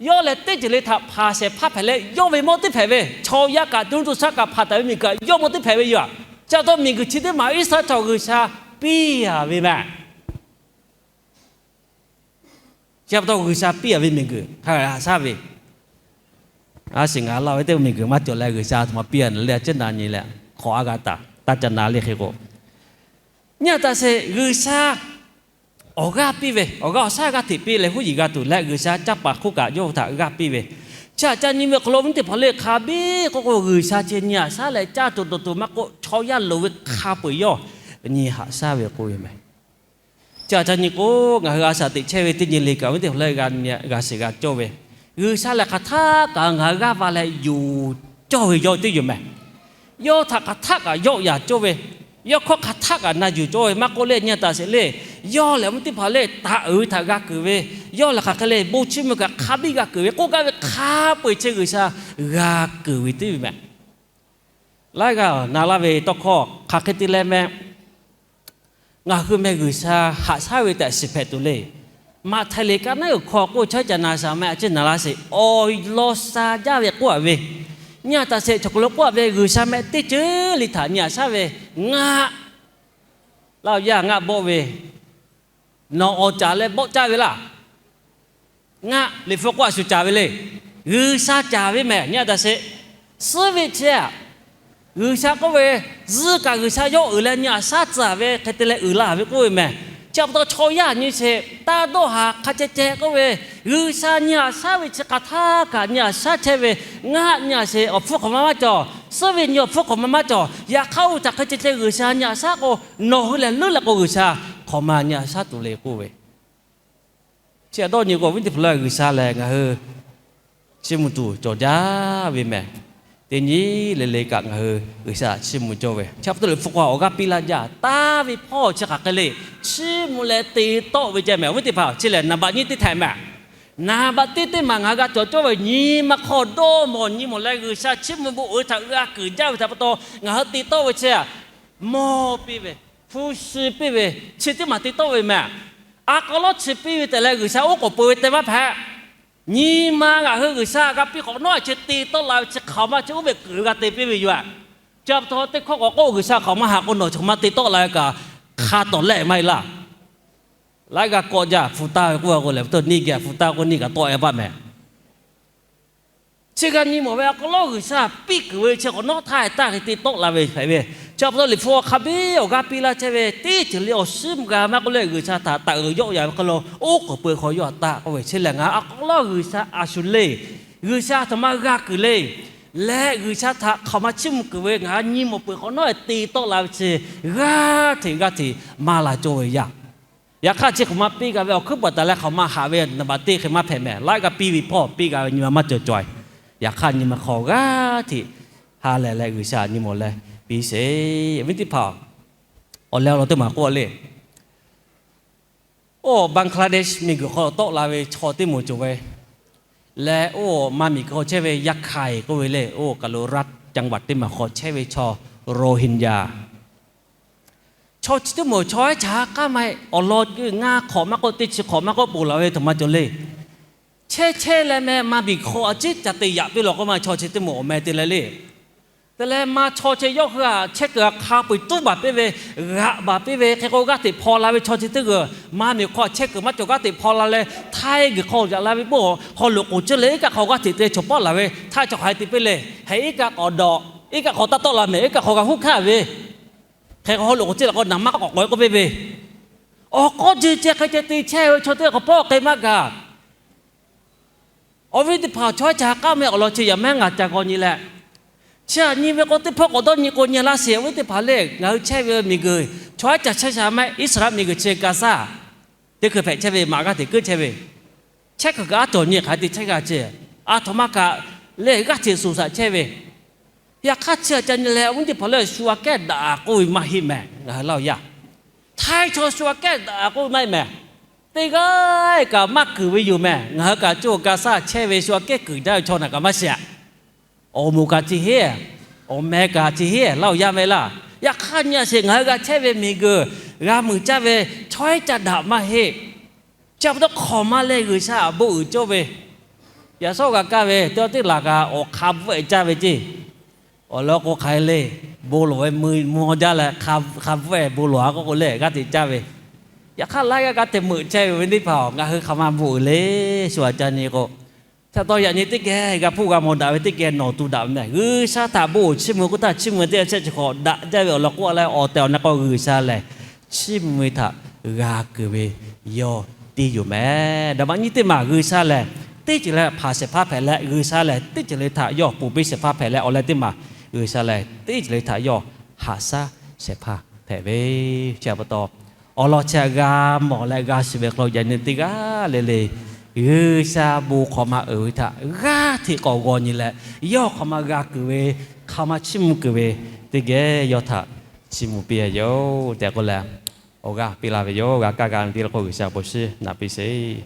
Yawˇ lehˬ teˇ ceuˬ le htaꞈ hpanˍ shehˍ hpaˇ hpehꞈ leh yawˇ ve mawˇ teˇ hpehꞈ ve, chaw yaˇ kaꞈ to nuˇ to shaˆ kaꞈ hpanˍ taˍ ve miˬguiˬ kaꞈ yawˇ mawˇ teˇ hpehꞈ ve yoˬ. Chi pa taw miˬguiˬ chi teˇ maˬ Iˉsaˍreˍlaˆ chaw G'uiˬsha piˇ a ve mehˍ. Chi pa taw G'uiˬsha piˇ a ve miˬguiˬ hk'a g'a haꞈ shaˉ ve. A shiˍ ngaˬ laˇ ve teˇ miˬguiˬ maˇ cawˬ leh G'uiˬsha aˬ htoꞈ ma piˇ a le a ciˉ na nyi leh hk'awꞈ a g'a taˍ taˇ ca na le hk'e k'o, nyi a taꞈ sheˍ G'uiˬsha awˬ g'aˇ piˇ ve, awˬ g'aˇ awˬ shaˉ g'aˇ hteꞈ piˇ leh huˉ yiˍ g'a tuˬ leh G'uiˬsha caˇ paˍ hk'oˆ kaꞈ yawˇ hui htaꞈ g'aˇ piˇ ve. Chi htaꞈ ca nyi ve awˬ hk'aw lo viˉ teˇ hpaˍ le hk'a biˇ k'oˆ k'o G'uiˬsha chi nyi haꞈ shaˉ leh caˇ tuˬ dawˬ tuˬ maˇ k'oˆ chaw yaˇ loˍ ve hk'a peu-eˬ yawˇ nyi haꞈ shaˉ ve k'oˆ ve mehˍ. Chi htaꞈ ca nyi k'o ngaˬ hui a shaꞈ teꞈ chehˇ ve teˇ nyi le kaꞈ viˉ teˇ hpaˍ le g'a shiˍ g'a cawˇ ve, G'uiˬsha lehˬ hk'aˬ htaˆ kaꞈ ngaˬ hui g'aˇ va leh yuˬ cawˇ ve yawˇ teˇ yoˬ mehˍ. Yawˇ htaꞈ hk'aˬ htaˆ kaꞈ yawˆ yaꞈ cawˇ ve, yawˇ hkawˇ hk'aˬ htaˆ kaꞈ na yuˬ cawˇ ve maˇ k'oˆ le nyi a taꞈ sheˍ le. Yawˇ lehˬ viˉ teˇ hpaˍ le taꞈ uiˍ ve htaꞈ g'a kuiˬ ve, yawˇ lehˬ hk'aˬ hk'e le bon chiˇ mvuh kaꞈ hk'a biˇ g'a kuiˬ ve k'oˆ gaˇ ve hk'a peu-eˬ chi G'uiˬsha g'a kuiˬ ve teˇ ve mehˍ. Laiˉ g'aˇ na laˇ ve tawˇ hkawˇ hk'aˬ hk'e te leh mehˍ. Ngaˬ hui meh G'uiˬsha haꞈ shaˉ ve tehꞈ shiˍ hpehꞈ tuˬ le. Maꞈhtehˍ liꞈ ka naˉ uiˍ hk'aw k'oˆ, chaw ca na shaˍ meh a ciˉ na laˇ sheˍ, awˬ lawn sha jaˇ ve k'oˆ a ve, nyi a taˍ sheˍ, chaw k'aw lo k'oˆ a ve, G'uiˬsha meh teˇ ceuˬ le htaꞈ nyi a shaˉ ve, ngaˆ, laˇ yaˇ ngaˆ bawˆ ve, nawˬ awˬ caˍ leh bawˆ caˇ ve laˇ. Ngaˆ, Liꞈ hpu k'oˆ a shu caˍ ve le. G'uiˬsha caˍ ve mehˍ, nyi a taˍ sheˍ. Suhˉ ve chi a, G'uiˬsha k'oˆ ve, zuhˆ kaꞈ G'uiˬsha yawˇ uiˍ leh nyi a shaˉ tcuh ve hk'e te leh uiˍ la ve k'oˆ ve mehˍ. Chi pa taw chaw yaˇ nyi sheˍ, taˇ dawˇ haˍ hk'a ceh ceh k'oˆ ve, G'uiˬsha nyi a shaˉ ve chi hk'aˬ htaˇ kaꞈ nyi a shaˉ chehˇ ve, ngaˆ nyi a sheˍ, awˬ hpfuhˇ hk'awꞈ ma maˇ cawˬ, suhˉ ve nyi awˬ hpfuhˇ hk'awꞈ ma maˇ cawˬ. Yaꞈ hk'aˇ oˇ ve htaꞈ hk'e ceh ceh G'uiˬsha nyi a shaˉ k'o, nawˬ hui lehˬ leuˉ leh k'o G'uiˬsha hk'awꞈ ma nyi a shaˉ tuˬ le k'oˆ ve. Chi a dawˇ nyi k'o, awˬ viˉ teˇ hpaˍ lehˬ, G'uiˬsha lehˬ ngaˬ hui chiˇ mvuh tuˬ cawˬ jaˇ ve mehˍ. Teˇ nyi le le kaꞈ ngaˬ hui G'uiˬsha chiˇ mvuh cawˇ ve, chi pa taw Liꞈ hpu k'o awˬ g'aˇ piˇ laˇ jaˇ. Taˇ ve hpawˇ chi hk'aˬ hk'e le, chiˇ mvuh leh te tawˆ ve ceh mehˍ. Awˬ viˉ teˇ hpaˍ, chi lehˬ naˍ baꞈ nyiˇ teˇ htehꞈ mehˍ. Naˍ baꞈ teˇ teˇ maˬ ngaˬ hui g'a cawˬ cawˇ ve nyi ma hk'aw dawˇ mawˬ nyi mawˬ leh G'uiˬsha chiˇ mvuh bon uiˍ ve htaꞈ g'a kuiˬ jaˇ ve htaꞈ pa taw ngaˬ hui te tawˆ ve chi, mawˇ piˇ ve, hpu shi piˇ ve, chi teˇ maˬ te tawˆ ve mehˍ. A k'aw lawˉ chi piˇ ve tehꞈ leh G'uiˬsha oˉ k'oˍ pui ve te maˇ hpehꞈ. Nyi ma ngaˬ hui G'uiˬsha g'a piˇ hk'awꞈ nawˉ chi te tawˆ la ve chi hk'aˬ ma chi oˇ ve kuiˬ g'a te piˇ ve yoˬ. Chi pa taw teˇ hkawˇ k'awꞈ k'oˆ, G'uiˬsha hk'aˬ ma haꞈ k'o nawˬ chi hk'aˬ ma te tawˆ la ve kaꞈ hk'a tawˍ lehˆ maˇ heˆ laˇ. Laiˉ g'aˇ kawˆ jaˇ, hpu taˇ ve k'oˆ a k'o lehˬ, pfuhˇ tiˉ neˇ geh hpu taˇ k'oˆ neˇ kaꞈ tawˆ e baˆ mehˍ. Chi g'a nyi mawˬ ve a k'aw lawˉ G'uiˬsha piˇ kuiˬ ve chi k'awꞈ nawˉ htaˇ taˇ hk'e te tawˆ la ve hpehꞈ ve. Chi pa taw Liꞈ hpu awˬ hk'a biˇ awˬ g'aˇ piˇ laˇ chehˇ ve, teˇ ceuˬ le awˬ shiˉ mvuh g'a maˇ k'oˆ leh G'uiˬsha htaꞈ taꞈ uiˍ yawˆ ya ve hk'aw lo oˉ k'oˍ pui hk'aw yawˇ htaꞈ taˆ k'oˆ ve, chi lehˬ ngaˬ hui a k'aw lawˉ G'uiˬsha a shu le, G'uiˬsha htaꞈ ma g'a kuiˬ le, leh G'uiˬsha htaꞈ hk'aˬ ma chiˇ mvuh kuiˬ ve ngaˬ hui nyi mawˬ peuˬ hk'awꞈ nawˉ te tawˆ la ve chi g'aˇ hteꞈ g'aˇ hteꞈ maˇ la cawˇ ve yaˇ. Yaꞈ hk'aˇ chi hk'aˬ ma piˇ g'a ve awˬ hkuiˉ puˍ taˍ leh hk'aˬ ma haꞈ ve naˍ baꞈ teˇ hk'e maˇ hpehꞈ mehˍ. Laiˉ g'aˇ piˇ ve hpawˇ piˇ g'a ve nyi ma maˇ cawˬ cawˬ. Yaꞈ hk'aˇ nyi ma hk'aw g'aˇ hteꞈ ha lehˬ leh G'uiˬsha nyi mawˬ leh piˇ sheˍ. Awˬ viˉ teˇ hpaˍ, awˬ leh awˬ lawn teˇ maˬ k'oˆ le. Oˇ Bangladesh miˬguiˬ hk'aw tawˆ la ve chaw teˇ moˍ cawˬ ve leh, oˇ maˇ miˬguiˬ hk'aw chehˇ ve Yaˇ hkaiˍ k'oˆ ve le, oˇ kaˬ lo ra caˍ baˬ teˇ maˬ hk'aw chehˇ ve chaw Rohingya chaw chi teˇ moˍ chaw ehˉ chaꞈ ha k'aˉ maˇ heˆ. Awˬ lawn ngaˇ hk'awꞈ maˇ k'oˆ, teˇ chi hk'awꞈ maˇ k'oˆ, ponˬ laˬ ve htoꞈ ma cawˬ le. Chehˇ chehˇ leh meh maˇ miˬguiˬ hk'aw a ciˉ ca te yaꞈ piˇ lawˬ k'oˆ ma, chaw chi teˇ moˍ awˬ meh te leh le. Te leh maˇ chaw chi yawˇ hui a chehˇ kuiˬ a hk'a peu eˬ tuˉ baˬ piˇ ve, g'aꞈ baˬ piˇ ve hk'e k'o g'aˇ hteꞈ hpaw la ve chaw chi teˇ g'uiˬ, maˇ miˬguiˬ hk'aw a chehˇ kuiˬ maˇ cawˬ g'aˇ hteꞈ hpaw la leh, Htaiˇ g'uiˬ hk'aw yaꞈ la ve bon hk'aw loꞈ k'oˍ ceuˬ leh iˉ kaˆ hk'aw g'aˇ hteꞈ te chaw paˆ laˬ ve htaˇ chaw hk'aˬ hk'e te piˇ le. Heh iˉ kaˆ k'awꞈ dawꞈ, iˉ kaˆ hk'aw taˇ tawˆ la mehˍ, iˉ kaˆ hk'aw g'a huˉ hkaˆ ve hk'e k'o hk'aw loꞈ k'oˍ ceuˬ leh k'o naˍ maˇ k'awꞈ k'awꞈ e k'oˆ piˇ ve. Awˬ k'aw ceuˬ ceh hk'e ceh te chehˇ ve chaw teˇ hk'awꞈ pawˆ k'ai maˇ gaˬ. Awˬ viˉ teˇ hpaˍ, chaw ehˉ chaꞈ ha k'aˉ meh awˬ lawn chi yaꞈ mehˉ ngaˬ ca g'aw nyi leh, chi htaꞈ nyi ve k'o teˇ hpawˇ k'awꞈ dawˇ nyi k'o nyi laˇ sheˍ. Awˬ viˉ teˇ hpaˍ le, ngaˬ hui chehˇ ve miˬguiˬ chaw ehˉ ca chehˇ sha mehˆ, Iˉsaˍreˍlaˆ miˬguiˬ chi Gaˍzaˇ teˇ hkui hpehꞈ chehˇ ve maꞈ g'aˇ hteꞈ keuˆ chehˇ ve, chehˇ kuiˬ kaꞈ aˉ cawˬ nyi hk'aˬ hk'e te chehˇ g'a ce. A htoꞈ ma kaꞈ le g'aˇ hteꞈ suˍ shaꞈ chehˇ ve. Yaꞈ hk'aˇ chi htaꞈ ca nyi leh awˬ viˉ teˇ hpaˍ lehˬ shu aꞈ kehˉ daꞈ k'oˆ ve maˇ heˆ mehˍ. Ngaˬ hui laˇ oˬ yaˇ Htaiˇ chaw shu aꞈ kehˉ daꞈ k'oˆ ve maˇ heˆ mehˍ. Teˇ g'aˇ kaꞈ maˇ kuiˬ ve yoˬ mehˍ. Ngaˬ hui kaꞈ co Gaˍzaˇ chehˇ ve shu aꞈ kehˉ kuiˬ jaˇ ve chaw naˬ kaꞈ maˇ shiˍ. Awˬ moˍ kaꞈ chi heˆ, awˬ meh kaꞈ chi heˆ laˇ oˬ yaˇ mehˍ laˇ. Yaꞈ hk'aˇ nyi a sheˍ, ngaˬ hui g'a chehˇ ve miˬguiˬ g'a muiˬ caˇ ve chaw ehˉ ca daꞈ maˇ heˆ. Chi pa taw hk'awꞈ ma leh G'uiˬsha bon uiˍ cawˇ ve, yaꞈ shawˉ g'a kaˇ ve teˇ teˇ laˬ kaꞈ awˬ hk'a bvuhˆ e caˇ ve ceˇ. Awˬ lawn k'o hk'aˬ hk'e le, bon lawˬ ve mui mvuh jaˇ leh hk'a bvuhˆ e bon lawˬ a k'oˆ k'o le g'aˇ hteꞈ caˇ ve. Yaꞈ hk'aˇ laiˉ g'aˇ g'aˇ hteꞈ meuꞈ chehˇ ve awˬ viˉ teˇ hpaˍ, ngaˬ hui hk'aˬ ma bon uiˍ le shu aꞈ ca nyi k'o, chi pa taw yaꞈ nyi teˇ geh g'a hpuˇ g'a mawˬ daꞈ ve teˇ geh nawˬ tu daꞈ ve mehˍ. G'uiˬsha htaꞈ bon uiˍ chiˇ mvuh k'oˆ htaˇ chiˇ mvuh ve teˇ g'aˇ chehˇ chi hk'awꞈ daꞈ jaˇ ve awˬ lawn k'oˆ a leh awˬ tehˬ awˬ na k'o G'uiˬsha lehˬ chiˇ mvuh ve htaꞈ g'a kuiˬ ve yawˇ tiˇ yoˬ mehˍ. Daꞈ maꞈ nyiˇ teˇ maˬ G'uiˬsha lehˬ teˇ ceuˬ leh hpanˍ shehˍ hpaˇ hpehꞈ leh, G'uiˬsha lehˬ teˇ ceuˬ le htaꞈ yawˇ ponˬ piˇ shehˍ hpaˇ hpehꞈ leh, awˬ leh teˇ maˬ G'uiˬsha lehˬ teˇ ceuˬ le htaꞈ yawˇ haꞈ shaˉ shehˍ hpaˇ hpehꞈ ve. Chi pa taw awˬ lawn chi htaꞈ g'a mawˬ leh g'a shiˍ ve hk'aw lo yaꞈ nyi teˇ g'aˇ le le G'uiˬsha bon hk'awꞈ ma uiˍ ve htaꞈ g'aˇ hteꞈ k'awꞈ g'aw nyi leh, yawˇ hk'awꞈ ma g'a kuiˬ ve hk'aˬ ma chiˇ mvuh kuiˬ ve teˇ geh yawˇ htaꞈ chiˇ mvuh piˇ a yoˬ tehꞈ k'oˆ leh, awˬ g'aˇ piˇ laˇ ve yoˬ. G'a kaˇ g'a ve teˇ le k'o G'uiˬsha bon shiˍ naꞈ piˇ sheˍ.